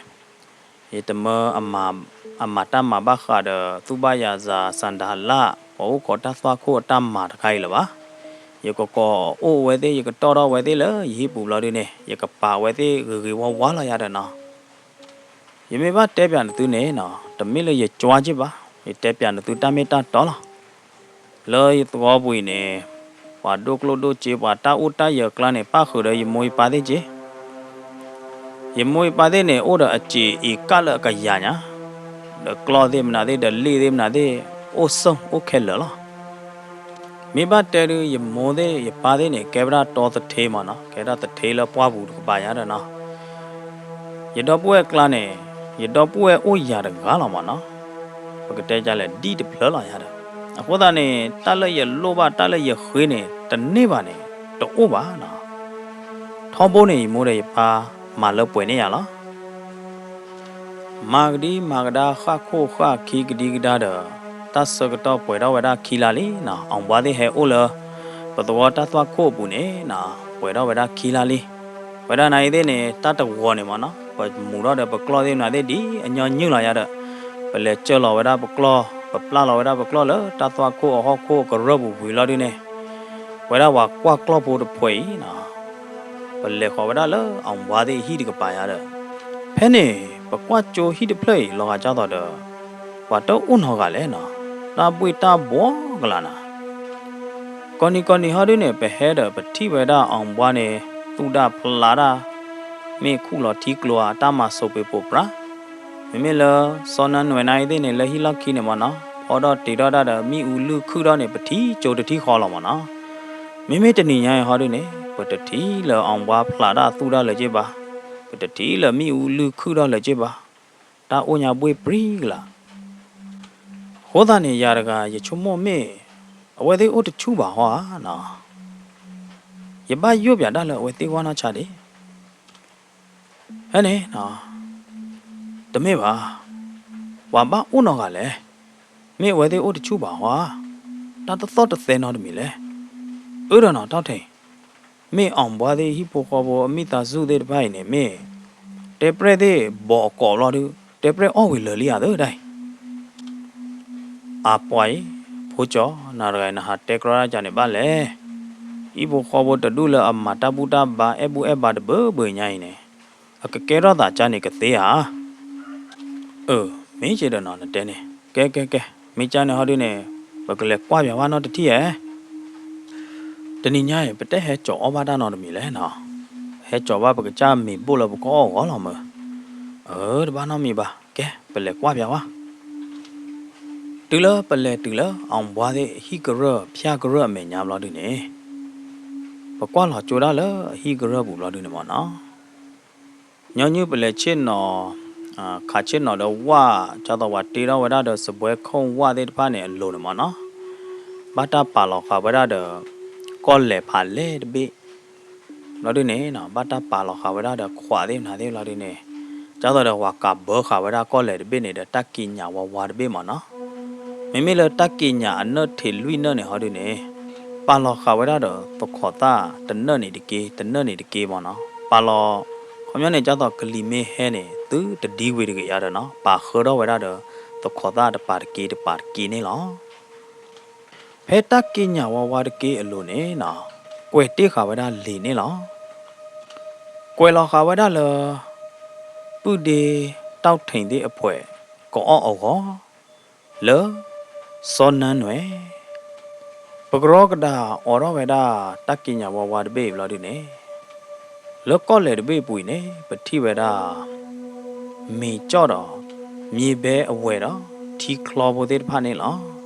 ယတမၢ အမၤတၢ်မၤဘၣ်ဃးဒီး သူၣ်ဘၣ်ယၤစၤ စၣ်ဒၤလၣ် ပှၤအိၣ်ခိးတၢ်သွၣ်ခိၣ်အတၢ်မၤတခါအံၤလၢၤဘၣ်. ယကကိးအိၣ်အဝဲသ့ၣ် ယကတီၢ်ထီၣ်အဝဲသ့ၣ်လၢယဟံၣ်ပူၤဘျီဒုန့ၣ် ယကပာ်အဝဲသ့ၣ်ဂ့ၤဂ့ၤဝါဝါလီၤယၤဒီးနီၤ. ယမ့ၢ်ဘၣ်တဲပၠးနသုန့ၣ်နီၤ, တမ့ၢ်လၢယကွၢ်က့ဘၣ်, ယတဲပၠးနသုတၢ်မ့ၢ်တၢ်တီလီၤ. လၢယသဝီပူၤအံၤန့ၣ် ပှၤဒိၣ်ကျိၣ်ဒိၣ်စ့ ပှၤတၢ်အိၣ်တၢ်ယၢၤအကျါန့ၣ် ပၣ်ဃုာ်ဒီးယမိၢ်ယပၢ်သ့ၣ်က့. ယမိၢ်ယပၢ်သ့ၣ်န့ၣ် အိၣ်ဒီးအစ့အံၤကၣ်လၢအကယၤညါ, ဒီးကျီၢ်သ့ၣ်မနုၤသ့ၣ် ဒီးလ့ၣ်သ့ၣ်မနုၤသ့ၣ် အိၣ်ဆိၣ်အိၣ်ခဲလၢာ်လီၤ. မ့ၢ်ဘၣ်တဲဒုး ယမိၢ်သ့ၣ်ယပၢ်သ့ၣ်န့ၣ် ကဲဝဲဒၣ်တီသထ့မၢ်နီၤ, ကဲဒၣ်သထ့လၢပှၢ်ပူၤတကပၤယၤဒီးနီၤ. ယဒီပုၢ်ဝဲၢ်အကျါန့ၣ် ယဒီပုၢ်ဝဲၢ်အိၣ်ယၤတဂၤလီၤမၢ်နီၤ. ပကတဲဒ်လဲၣ် ဒံၣ်တဖျၢၣ်လီၤယၤဒီး, အဃိသတးန့ၣ် တၢ်လၢယလိၣ်ဘၣ် တၢ်လၢယဃ့န့ၣ် တန့ၢ်ဘၣ်န့ၣ် တအိၣ်ဘၣ်နီၤ. ထီဘိန့ၣ် ယမိၢ်ဒီးယပၢ်မၤလၢပှဲၤန့ၢ်ယၤလီၤ. မၤကဒံမၤကဒါ ဃၣ်ခိၣ်ဃၣ်ခံကဒံကဒါဒီး တၢ်ဆၢကတီၢ်ပှဲၤထီၣ်ဝဲဒၣ်ခံလါလံနီၤ. အီၣ်ဘှါသ့ၣ်ဟဲအိၣ်လၢ ပသဝီတၢ်သွၣ်ခိၣ်အပူၤန့ၣ်နီၤ ပှဲၤထီၣ်ဝဲဒၣ်ခံလါလံ. ဝဲဒၣ်နၤအံၤသ့ၣ်န့ၣ် တၢ်တဂီၤန့ၣ်မၢ်နီၤ ပမူၤထီၣ်ဒီးပကျီၢ်သ့ၣ်မနုၤသ့ၣ် ဒ်အညီနုၢ်လီၤယၤဒီး ပလဲၤစၢၢ်လီၤဝဲဒၣ်ပကျီၢ် ပပျၢ်လီၤဝဲဒၣ်ပကျီၢ်လၢတၢ်သွၣ်ခိၣ်အဟီၣ်ခိၣ်ကရၢၢ်ပူၤဝံၤလီၤဒုန့ၣ် ပဝဲဒၣ်ပှၤကွၢ်ကျီၢ်ဖိတဖှဲးအံၤနီၤ ပလဲၤဃီၤဝဲဒၣ်လၢအီၣ်ဘှါသ့ၣ်အဟံၣ်တကပၤယၤဒီး ဖဲန့ၣ် ပကွၢ်ကၠိဟံၣ်တဖျၢၣ်အံၤ လီၤဂာ်ကၢ်သိးဒီး ပှၤတအိၣ်နီတဂၤလဲၣ်နီၤ, တၢ်ဘှ့ၣ်တၢ်ဘှီကလာ်နၤ. ကိးနံၤကိးနံၤဟီဒုန့ၣ် ပဟဲဒီးပထံၣ်ဝဲဒၣ်အီၣ်ဘှါန့ၣ် သူၣ်ဒၣ်ဖျးဒၣ် မ့ၢ်ခူၣ်လီၤထံကျိဧါ တၢ်မၤစိးပ့ၤပိာ်ပြး မ့မ့ၢ်လၢ စီၤနၢနွဲၣ်နၤအံၤသ့ၣ်န့ၣ် လၢဟံၣ်လီၢ်ခံန့ၣ်မၢ်နီၤ ဖီဒီၣ်တ့ၤထီၣ်တၢ်ဒီး မ့ၣ်အူလုၢ်ခုၣ်ထီၣ်န့ၣ် ပထံၣ်ကၠိတထံၣ်ဃီလီၤမၢ်နီၤ. မ့မ့ၢ်တနံၤညါအံၤဟီဒုန့ၣ် ပတထံၣ်လၢအီၤဘှါဖျးတၢ်သူၣ်ဒၣ်လၢၤက့ဘၣ်, ပတထံၣ်လၢမ့ၣ်အူလုၢ်ခုၣ်ထီၣ်လၢၤက့ဘၣ်, တၢ်အိၣ်ညါဘှ့ၣ်ပြံကလး. အဃိသတးန့ၣ် ယၤတဂၤယဆိကမိၣ်မ့ၢ် အဝဲသ့ၣ်အိၣ်တဆူၣ်ဘၣ်ဟီဧါနီၤ, ယဘၣ်ယိၣ်ပၠးတၢ်လၢအဝဲသ့ၣ်ဂီၢ်နီၢ်ဆါဒံး ဖဲန့ၣ်, တမ့ၢ်ဘၣ်, ပှၤဘၣ်အိၣ်နီတဂၤလဲၣ်, မ့ၢ်အဝဲသ့ၣ်အိၣ်တဆူၣ်ဘၣ်ဟီဧါ, တၢ်တသီၣ်တသဲနီတမံၤလဲၣ်. အၢၣ်ဒီးနီၤတီၢ်ထံး, မ့ၢ်အီၤဘှါသ့ၣ်ဟံၣ်ဖိဃီဖိအမိၢ်သးစူၣ်သ့ၣ်တဖၣ်အံၤန့ၣ် မ့ၢ်တဲပြဲၣ်သ့ၣ်ဘီးအကိးဘျီဒု, တဲပြဲၣ်အီၣ်ဝံၤလၢာ်လံဧါသၢဒၣ်အံၤ အပှၤအံၤ, ဖိကၠီ, နၤတဂၤအံၤနဟးတဲကြီတၢ်ကန့ၣ်ဘၣ်လဲၣ်. ဟံၣ်ဖိဃီဖိတဒူၣ်လၢအမၤတၢ်ဘူၣ်တၢ်ဘါအဲၣ်ဘူၣ်အဲၣ်ဘါတဘၢဘၢညါအံၤန့ၣ်, အကကဲထီၣ်သးကန့ၣ်ကသ့ဧါ. အၢ, မ့ၢ်က့ဒီးနီၤနတဲန့ၣ်, ကဲကဲကဲ, မ့ၢ်ကန့ၣ်ဟီဒုန့ၣ်, ပကလဲၤကွၢ်ပၠးဝဲနီတထံၣ်ဧါ. တနံၤညါအံၤ ပတဟဲကၠီၤအီၣ်ဘၣ်တၢ်နီတမံၤလဲၣ်နီၤ, ဟဲကၠီၤဘၣ်ပကစၢ်မ့ၤဘိၣ်လၢပကအီၣ်အဂီၢ်လီၤမၢ်. အၢ, တဘၣ်နီတမံၤဘၣ်, ကဲ, ပလဲၤကွၢ်ပၠးဝဲ တုၤလၢပလဲၤတုၤလၢအီၤဘှါသ့ၣ်ဟံၣ်ကရၢၢ်ဖၠၣ်ကရၢၢ်အမဲာ်ညါဘျီဒုန့ၣ်, ပကွၢ်လီၤကၠိဒၣ်လၢအဟံၣ်ကရၢၢ်ပူၤဘျီဒုန့ၣ်မၢ်နီၤ. ညီနုၢ်ပလဲၤဆ့ၣ်နီၤ, ခးဆ့ၣ်နီၤဒီးဝၣ်, ဒ်သိးပှၤတ့ထီၣ်ဝဲဒၣ်ဒီးစပွဲခိၣ်ဝၣ်သ့ၣ်တဖၣ်န့ၣ်အလိၤန့ၣ်မၢ်နီၤ, ဘၣ်တၢ်ပာ်လီၤဃာ်ဝဲဒၣ်ဒီး ကီၢ်လဲၤဖးလဲၢ်တဘ့ၣ် ဘျီဒုန့ၣ်, ဘၣ်တၢ်ပာ်လီၤဃာ်ဝဲဒၣ်ဒီးခွးသ့ၣ်မနုၤသ့ၣ်ဘျီဒုန့ၣ်, ဒ်သိးဒီးပှၤကးဘၢဃာ်ဝဲဒၣ်ကီၢ်လဲၤတဘ့ၣ်န့ၣ်ဒီး တၢ်က့ၤညၣ်ဝါဝါတဘ့ၣ်မၢ်နီၤ. မ့မ့ၢ်လၢတၢ်က့ၤညၣ်အနၢၣ်ထံးလွံၢ်နၢၣ်န့ၣ်ဟီဒုန့ၣ်, ပာ်လီၤဃာ်ဝဲဒၣ်ဒီးသခိးသၣ်တနၢၣ်န့ၣ်တက့ၢ်, တနၢၣ်န့ၣ်တက့ၢ်မၢ်နီၤ, ပာ်လီၤ, ခီပညီန့ၣ် ဒ်သိးကလံၤမ့ၢ်ဟဲန့ၣ် သုတဒံဝံၤတဂ့ၤယါဒီးနီၤ, ပာ်ဃၢထီၣ်ဝဲဒၣ်ဒီးသခိးသၣ်တပၤတက့ၢ်တပၤတက့ၢ်န့ၣ်လီၤ. ဖဲတၢ်က့ၤညၣ်ဝါဝါတက့ၢ်အလိၤန့ၣ်နီၤ, ကွဲးတ့ၢ်ဃာ်ဝဲဒၣ်လံာ်န့ၣ်လီၤ. ကွဲးလီၤဃာ်ဝဲဒၣ်လၢ ပုၢ်ဒ့တီၣ်ထံးသ့ၣ်အဖှဲးကအီၣ်အဂီၢ် လၢစီၤနါနွဲၣ်. ပကရီကဒၣ်အိးထီၣ်ဝဲဒၣ်တၢ်က့ၤညၣ်ဝါဝါတဘ့ၣ်အံၤဘျီဒုန့ၣ်, လၢကီၢ်လဲၤတဘ့ၣ်အပူၤအံၤန့ၣ် ပထံၣ်ဝဲဒၣ် မ့ၤကၠီၣ်ဒီး မ့ၤဘဲအဝဲၢ်ဒီး ထံချီဖိသ့ၣ်တဖၣ်န့ၣ်လီၤ.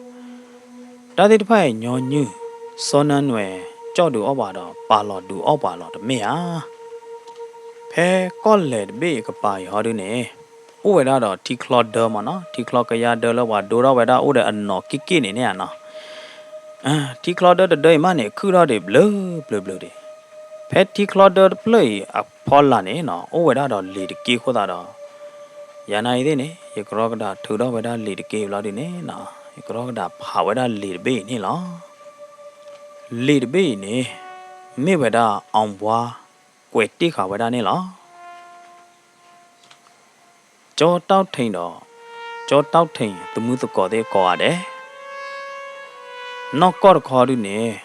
တၢ်သ့ၣ်တဖၣ်အံၤညီနုၢ် စီၤနါနွဲၣ် ကၠီၣ်ဒုးအီၣ်ပှၤဒီး ပာ်လီၤဒုးအီၣ်ပှၤလီၤတမ့ၢ်ဧါ. ဖဲကီၢ်လဲၤတဘ့ၣ်အကပၤအံၤဟီဒုန့ၣ်, အိၣ်ဝဲဒၣ်ဒီးထံချီဒၢမၢ်နီၤ, ထံချီကယါဒၢလၢပှၤဒိထီၣ်ဝဲဒၣ်အိၣ်ဒီးအနီၢ်က့ၣ်က့ၣ်န့ၣ်န့ၣ်ဧါနီၤ. ထံချီဒၢတဒၢအံၤမးန့ၣ် ခုၣ်ထီၣ်ဒံးဘျၢဘျၢဘျၢဒံး. ဖဲထံချီဒၢတဖျၢၣ်အံၤအဖီလာ်န့ၣ်နီၤ, အိၣ်ဝဲဒၣ်ဒီးလံာ်တက့ၢ်အဃိသတးဒီး, ယၤနာ်အံၤသ့ၣ်န့ၣ် ယကရီကဒၣ်ထုးထီၣ်ဝဲဒၣ်လံာ်တက့ၢ်အံၤဘျီဒုန့ၣ်နီၤ, ယကရီကဒၣ်ဖးဝဲဒၣ်လံာ်တဘ့ၣ်အံၤန့ၣ်လီၤ. လံာ်တဘ့ၣ်အံၤန့ၣ် မ့ၢ်ဝဲဒၣ်အီၤဘှါကွဲးတ့ၢ်ဃာ်ဝဲဒၣ်န့ၣ်လီၤ. ကၠီတီၣ်ထံးဒီး ကၠီတီၣ်ထံးသမုသကိးသ့ၣ်ကိးဂၤဒဲး, နီၢ်ကီၢ်တခီဒုန့ၣ်,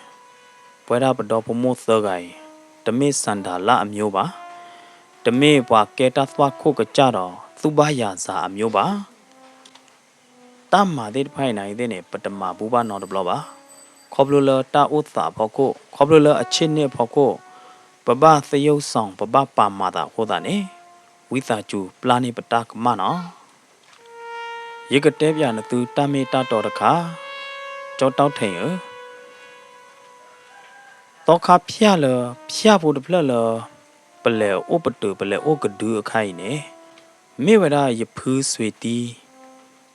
ပဝဲဒၣ်ပဒီဖိမိၢ်သၢဂၤအံၤ, တမ့ၢ်စၣ်ဒၤလၣ်အမျိုးဘၣ်, တမ့ၢ်ပှၤကဲတၢ်သွၣ်ခိၣ်ကစၢ်ဒီးသူၣ်ဘၣ်ယၤစၢ်အမျိုးဘၣ်. တၢ်မၤသ့ၣ်တဖၣ်အံၤနာ်အံၤသ့ၣ်န့ၣ် ပတမၤဘူၣ်ဘၣ်နီတဘျီဘၣ်. ခီဖျိလၢတၢ်အိၣ်သးအဖီခိၣ်, ခီဖျိလၢအဆ့ၣ်န့ၢ်အဖီခိၣ်, ပဘၣ်သယုၢ်စီၤ ပဘၣ်ပာ်မၤသးအဃိသတးန့ၣ်, ဝံသးစူၤပျၢ်န့ၢ်ပတၢ်ကမၣ်နီၤ. ယကတဲပၠးနသုတၢ်မ့ၢ်တၢ်တီတခါ, ကၠီတီၣ်ထံးဧၢ, သီခါဖၠၣ်လၢ ဖၠၣ်ဖိတဖျၢၣ်လၢ ပလဲၤအိၣ်ပတုာ် ပလဲၤအိၣ်ကဒုအခါအံၤန့ၣ်, မ့ၢ်ဝဲဒၣ်ယဖုစွ့ၤတံ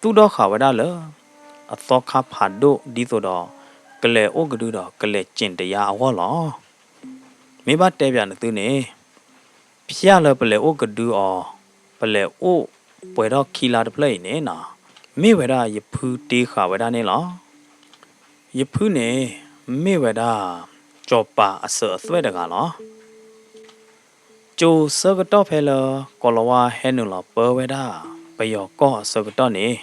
သူၣ်ထီၣ်ဃာ်ဝဲဒၣ်လၢ အသီခါဖးဒိၣ်ဒ်သိးဒီး ကလဲၤအိၣ်ကဒုဒီးကလဲၤစ့ၣ်တယါအဂီၢ်လီၤ. မ့ၢ်ဘၣ်တဲပၠးနသုန့ၣ်, ဖၠၣ်လၢပလဲၤအိၣ်ကဒုအီၤ, ပလဲၤအိၣ်ပှဲၤထီၣ်ခံလါတဖျၢၣ်အံၤန့ၣ်နီၤ, မ့ၢ်ဝဲဒၣ်ယဖုတ့ဃာ်ဝဲဒၣ်န့ၣ်လီၤ. ယဖုန့ၣ် မ့ၢ်ဝဲဒၣ် ကၠီၤပၤအစၢၤအသွဲၣ်တဂၤလီၤ. ကၠိဆၢကတီၢ်ဖဲလၢ ကိၤလၤဝါဟဲနုာ်လီၤပၢဝဲဒၣ် ပယီၤကီၢ်အဆၢကတီၢ်န့ၣ်,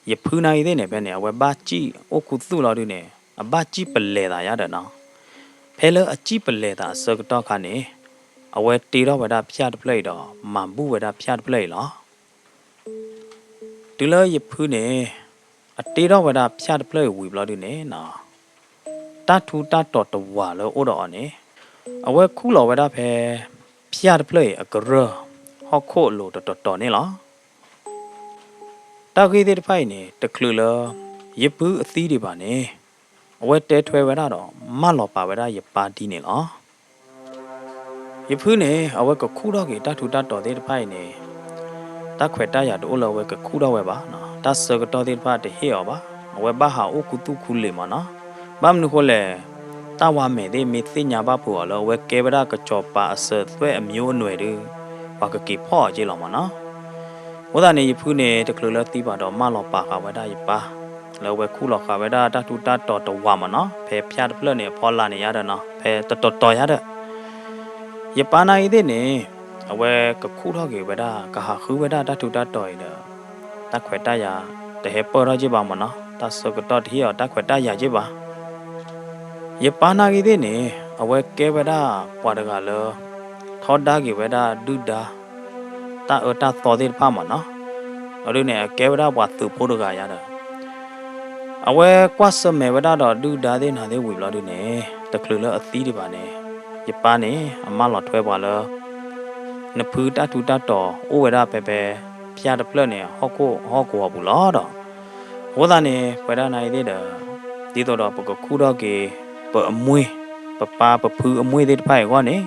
ယဖုနာ်အံၤသ့ၣ်န့ၣ် ဖဲန့ၣ် အဝဲဘၣ်စံၣ်အိၣ်ခူသူၣ်လီၤဒုန့ၣ် အဘၣ်စံၣ်ပလဲၤသးယါဒီးနီၤ. ဖဲလၢအစံၣ်ပလဲၤသးအဆၢကတီၢ်ခါန့ၣ်, အဝဲတ့ထီၣ်ဝဲဒၣ်ဖၠၣ်တဖျၢၣ်အံၤဒီး မၤဘူၣ်ဝဲဒၣ်ဖၠၣ်တဖျၢၣ်အံၤလီၤ. တုၤလၢယဖုန့ၣ် အတ့ထီၣ်ဝဲဒၣ်ဖၠၣ်တဖျၢၣ်အံၤဝံၤဘျီဒုန့ၣ်နီၤ, တၢ်ထူးတၢ်တီၤတဝာ်လၢအိၣ်ဒီးအီၤန့ၣ်, အဝဲခူၣ်လီၤဝဲဒၣ်ဖဲ ဖၠၣ်တဖျၢၣ်အံၤအကရၢၢ် ဟီၣ်ခိၣ်အလိၤတတီၤတီၤန့ၣ်လီၤ. တၢ်ဂ့ၢ်သ့ၣ်တဖၣ်အံၤန့ၣ် တချုးလၢ ယဖုအသံဒံးဘၣ်န့ၣ်, အဝဲတဲထွဲဝဲဒၣ်ဒီး မၢလီၤပာ်ဝဲဒၣ်ယပၢ်ဒ်န့ၣ်လီၤ. ယဖုန့ၣ် အဝဲကခူၣ်ထီၣ်က့ၤတၢ်ထူးတၢ်တီၤသ့ၣ်တဖၣ်အံၤန့ၣ် တၢ်ခွဲးတၢ်ယာ်တအိၣ်လၢအဝဲကခူၣ်ထီၣ်ဝဲဘၣ်, တၢ်ဆၢကတီၢ်သ့ၣ်တဖၣ်တဟ့ၣ်အီၤဘၣ်, အဝဲဘၣ်ဟးအိၣ်ခူသူၣ်ခူလံာ်မးနီၤ. ဘၣ်မနုၤဃိလဲၣ်, တၢ်ဝါမဲာ်သ့ၣ်မ့ၢ်သ့ၣ်ညါဘၣ်ဖုးအီၤလၢ အဝဲကဲဝဲဒၣ်ကစီၤပၤအစၢၤသွဲၣ်အမျိုးအနွယ်ဒီး ပှၤကက့ၤဖီၣ်အီၤက့လီၤမးနီၤ. အဃိသတးန့ၣ် ယဖုန့ၣ် တချုးလၢသံဘၣ်ဒီး မၢလီၤပာ်ဃာ်ဝဲဒၣ်ယပၢ် လၢအဝဲခူၣ်လီၤဃာ်ဝဲဒၣ်တၢ်ထူးတၢ်တီၤတဝးမးနီၤ, ဖဲဖၠၣ်တဖျၢၣ်န့ၣ် အဖီလာ်န့ၣ်ယါဒီးနီၤ, ဖဲတတီၤတီၤယါဒီး ယပၢ်နာ်ဂ့ၤသ့ၣ်န့ၣ် အဝဲကခူၣ်ထီၣ်က့ၤဝဲဒၣ် ကဟးဃုဝဲဒၣ်တၢ်ထူးတၢ်တီၤအံၤဒီး တၢ်ခွဲးတၢ်ယာ်တဟဲပၢၢ်ထီၣ်က့ဘၣ်မးနီၤ, တၢ်ဆၢကတီၢ်တဟ့ၣ်အီၤတၢ်ခွဲးတၢ်ယာ်က့ဘၣ်. ယပၢ်နာ်ဂ့ၤသ့ၣ်န့ၣ် အဝဲကဲဝဲဒၣ်ပှၤတဂၤလၢ ထီဒါက့ၤဝဲဒၣ်ဒုၣ်ဒါ တၢ်အၢတၢ်သီသ့ၣ်တဖၣ်မးနီၤ. အဒုန့ၣ် အကဲဝဲဒၣ်ပှၤသုးဖိတဂၤယါဒီး အဝဲကွၢ်ဆၢၣ်မဲာ်ဝဲဒၣ်ဒီးဒုၣ်ဒါသ့ၣ်နၤသ့ၣ်ဝံၤဘျီဒုန့ၣ် တချုးလၢအသံဒံးဘၣ်န့ၣ် ယပၢ်န့ၣ် အမၢလီၤထွဲပှၤလၢ နဖုတၢ်ထူးတၢ်တီၤအိၣ်ဝဲဒၣ်ဖဲဖဲ ဖၠၣ်တဖျၢၣ်န့ၣ် ဟီၣ်ခိၣ်ဟီၣ်ကဝီၤပူၤလီၤဒီး အဃိသတးန့ၣ် ပဝဲဒၣ်နာ်ဂ့ၤသ့ၣ်ဒီး ဒ်သိးဒီးပကခူၣ်ထီၣ်က့ၤ ပအမွ့ၢ် ပပၢ်ပဖုအမွ့ၢ်သ့ၣ်တဖၣ်အံၤအဂီၢ်န့ၣ်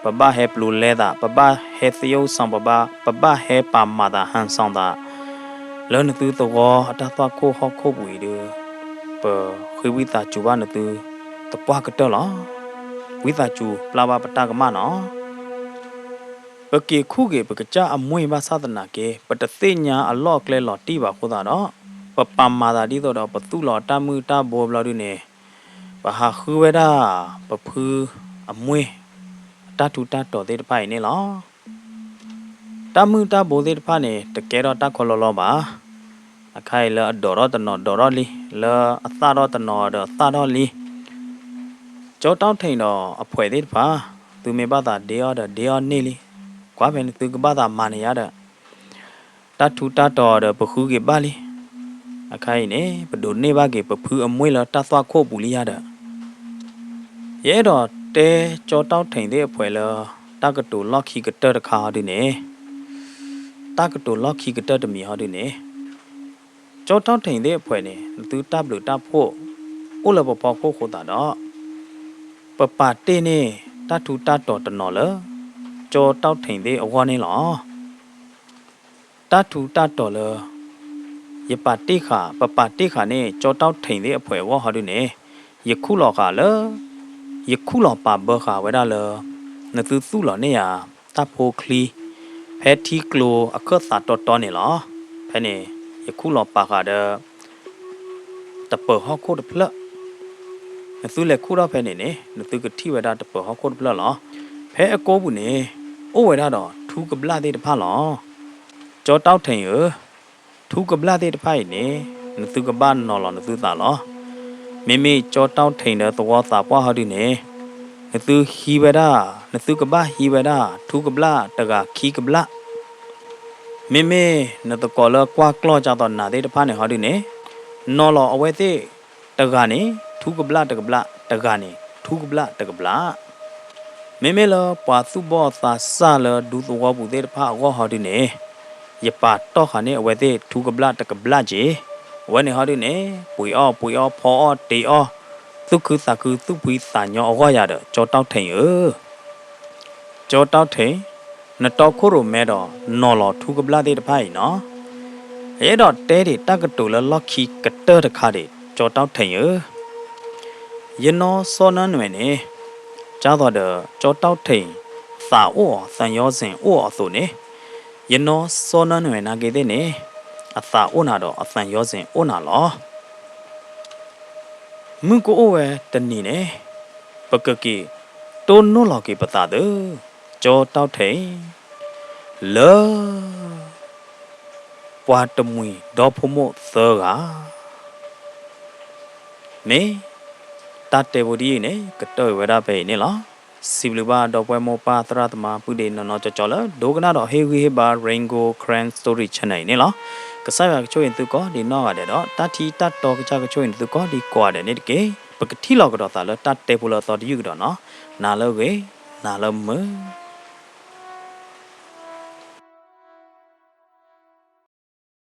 ပဘၣ်ဟဲပျူၤလဲသး ပဘၣ်ဟဲသယုၢ်စီၤ ပဘၣ် ပဘၣ်ဟဲပာ်မၤသးဟၣ်စီၤသး လၢနသုသဝီအတၢ်သွၣ်ခိၣ်ဟီၣ်ခိၣ်ပူၤအံၤဒီး ပဃ့ဝံသးစူၤဘၣ်နသုသပှၢ်ကတၢၢ်လီၤ. ဝံသးစူၤပျၢ်ဘၣ်ပတၢ်ကမၣ်နီၤ. ပက့ၤခူၣ်က့ၤပကစၢ်အမွ့ၢ်ဘၣ်ဆၣ်သနာ်က့ ပတသ့ၣ်ညါအလီၢ်အကျဲလီၤတံၢ်ဘၣ်အဃိသတးဒီး ပပာ်မၤသးဒ်သိးဒီးပသူၣ်လီၤတၢ်မုၢ်တၢ်ဘိဘျီဒုန့ၣ် ပဟးဃုဝဲဒၣ် ပဖုအမွ့ၢ် အတၢ်ထူးတၢ်တီၤသ့ၣ်တဖၣ်အံၤန့ၣ်လီၤ. တၢ်မုၢ်တၢ်ဘိသ့ၣ်တဖၣ်န့ၣ် တကဲထီၣ်တၢ်ခီလီလီဘၣ်. အခါအံၤလၢအဒိးထီၣ်တနီၤဒိးထီၣ်လံ, လၢအသၣ်ထီၣ်တနီၤဒီးအသၣ်ထီၣ်လံ. ကၠီတီၣ်ထံးဒီးအဖှဲးသ့ၣ်တဖၣ် သုမ့ၢ်ဘၣ်သးဒ့အီၣ်ဒီးဒ့အီၣ်န့ၢ်လံ. ကွၢ်ဖဲန့ၣ်သုကဘၣ်သးမၤန့ၢ်ယါဒီး တၢ်ထူးတၢ်တီၤဒီးပဃုက့ၤဘၣ်လံ. အခါအံၤန့ၣ် ပဒိးန့ၢ်ဘၣ်က့ၤပဖုအမွ့ၢ်လၢတၢ်သွၣ်ခိၣ်ပူၤလံယါဒီး ယအဲၣ်ဒိးတဲကၠီတီၣ်ထံးသ့ၣ်အဖှဲးလၢ တၢ်ကတိၤလီၢ်ခံကတၢၢ်တခါဟီဒုန့ၣ်, တၢ်ကတိၤလီၢ်ခံကတၢၢ်တမံၤဟီဒုန့ၣ်, ကၠီတီၣ်ထံးသ့ၣ်အဖှဲးန့ၣ် နသုတၢ်ဘျုးတၢ်ဖှိၣ် အိၣ်လၢပဖီခိၣ်အဃိသတးဒီး ပပာ်တ့ၢ်န့ၢ်တၢ်ထူးတၢ်တီၤတနီၤလၢ ကၠီတီၣ်ထံးသ့ၣ်အဂီၢ်န့ၣ်လီၤ. တၢ်ထူးတၢ်တီၤလၢ ယပာ်တ့ၢ်ဃာ် ပပာ်တ့ၢ်ဃာ်န့ၣ် ကၠီတီၣ်ထံးသ့ၣ်အဖှဲးအဂီၢ်ဟီဒုန့ၣ်, ယခူၣ်လီၤဃာ်လၢ ယခူၣ်လီၤပာ်ဘၢဃာ်ဝဲဒၣ်လၢ နသုသူၣ်လီၤန့ၢ်ယၤ တၢ်ဖိချံ ဖဲထံကျိအခၢၣ်သးတီတီန့ၣ်လီၤ. ဖဲန့ၣ် ယခူၣ်လီၤပာ်ဃာ်ဒီး တပၢၤဟီၣ်ခိၣ်တဖျၢၣ်, နသုလဲၤခူၣ်ထီၣ်ဖဲန့ၣ်န့ၣ် နသုကထံၣ်ဝဲဒၣ်တပၢၤဟီၣ်ခိၣ်တဖျၢၣ်လီၤ. ဖဲအကိပူၤန့ၣ် အိၣ်ဝဲဒၣ်ဒီးထူကဘျၣ်သ့ၣ်တဖၣ်လီၤ. ကၠီတီၣ်ထံးဧၢ, ထူကဘျၣ်သ့ၣ်တဖၣ်အံၤန့ၣ် နသုကဘၣ်နီၤလီၤနသုသးလီၤ. မ့မ့ၢ်ကၠီတီၣ်ထံးဒီးသဝီသးပှၢ်ဟီဒုန့ၣ် နသုဟံးဝဲဒၣ်, နသုကဘၣ်ဟံးဝဲဒၣ် ထူကဘျၣ်တဂၤခံကဘျၣ် မ့မ့ၢ်နသကိးလၢကွၢ်ကျီၢ်ကၢ်သိးနၤသ့ၣ်တဖၣ်န့ၣ်ဟီဒုန့ၣ်, နီၤလီၤအဝဲသ့ၣ်တဂၤန့ၣ် ထူကဘျၣ်တကဘျၣ်, တဂၤန့ၣ် ထူကဘျၣ်တကဘျၣ်. မ့မ့ၢ်လၢပှၤသူၣ်ဘီၣ်သးစၢ်လၢဒူသဝီပူၤသ့ၣ်တဖၣ်အဂီၢ်ဟီဒုန့ၣ်, ယပာ်တီၢ်ဃာ်န့ၢ်အဝဲသ့ၣ်ထူကဘျၣ်တကဘျၣ်က့ၤ. အဝဲန့ၣ်ဟီဒုန့ၣ် ပှ့ၤအီၣ်ပှ့ၤအီ ဖီအီၣ်တ့ၤအီၣ်, သူၣ်ခုသးခုသူၣ်ဖှံသးညီအဂီၢ်ယၤဒီး ကၠီတီၣ်ထံးဧၢ ကၠီတီၣ်ထံး, နတီခိၣ်ရိၣ်မဲဒီးနီၤလီၤထူကဘျၣ်သ့ၣ်တဖၣ်အံၤနီၤ. ယအဲၣ်ဒိးတဲဒံးတၢ်ကတိၤလၢလီၢ်ခံကတၢၢ်တခါဒံး ကၠီတီၣ်ထံးဧၢ, ယနီၢ်စီၤနၢနွဲၣ်န့ၣ် ကၢ်သိးဒီးကၠီတီၣ်ထံး သးအိၣ်အီၤ သံယောဇဉ်အိၣ်အီၤအသိးန့ၣ်, ယနီၢ်စီၤနၢနွဲၣ်နာ်က့သ့ၣ်န့ၣ် အသးအိၣ်နၤဒီးအသံယောဇဉ်အိၣ်နၤလီၤ. မုၢ်ကအိၣ်ဝဲတနံၤန့ၣ် ပကက့ၤတိၢ်နီၣ်လီၤက့ၤပသးသု ကၠီတီၣ်ထံး လၢ ပှၤတမှံၤဒီဖိမိၢ်သၢဂၤ မ့ၢ် တၢ်တဲဖိဒ်အံၤန့ၣ် ကတၢၢ်ဝဲဒၣ်ဖဲအံၤန့ၣ်လီၤ. စံးဘျုးဘၣ်ဒီပုၢ်ဝဲၢ်မိၢ်ပၢ်သရၣ်သမါ ပုၢ်ဒ့နီၢ်နီၢ်ကၠီကၠီလၢ ဒိကနၣ်ဒီးဟ့ၣ်ဂံၢ်ဟ့ၣ်ဘါ Rain Gold Karen Story Channel အံၤန့ၣ်လီၤ. ကစၢ်ယွၤကဆိၣ်ဂ့ၤသုကိးဒံးနီၢ်ဂၤဒဲးဒီး တၢ်ထံၣ်တၢ်တီကစၢ်ကဆိၣ်ဂ့ၤသုကိးဒံးကိးဂၤဒဲးန့ၣ်တက့ၢ်. ပကထံၣ်လိာ်ကဒီးသးလၢတၢ်တဲဖိလၢအသီတယုၢ်ကဒီးနီၤ. နၤလၢအဂ့ၤ, နၤလၢမုာ်.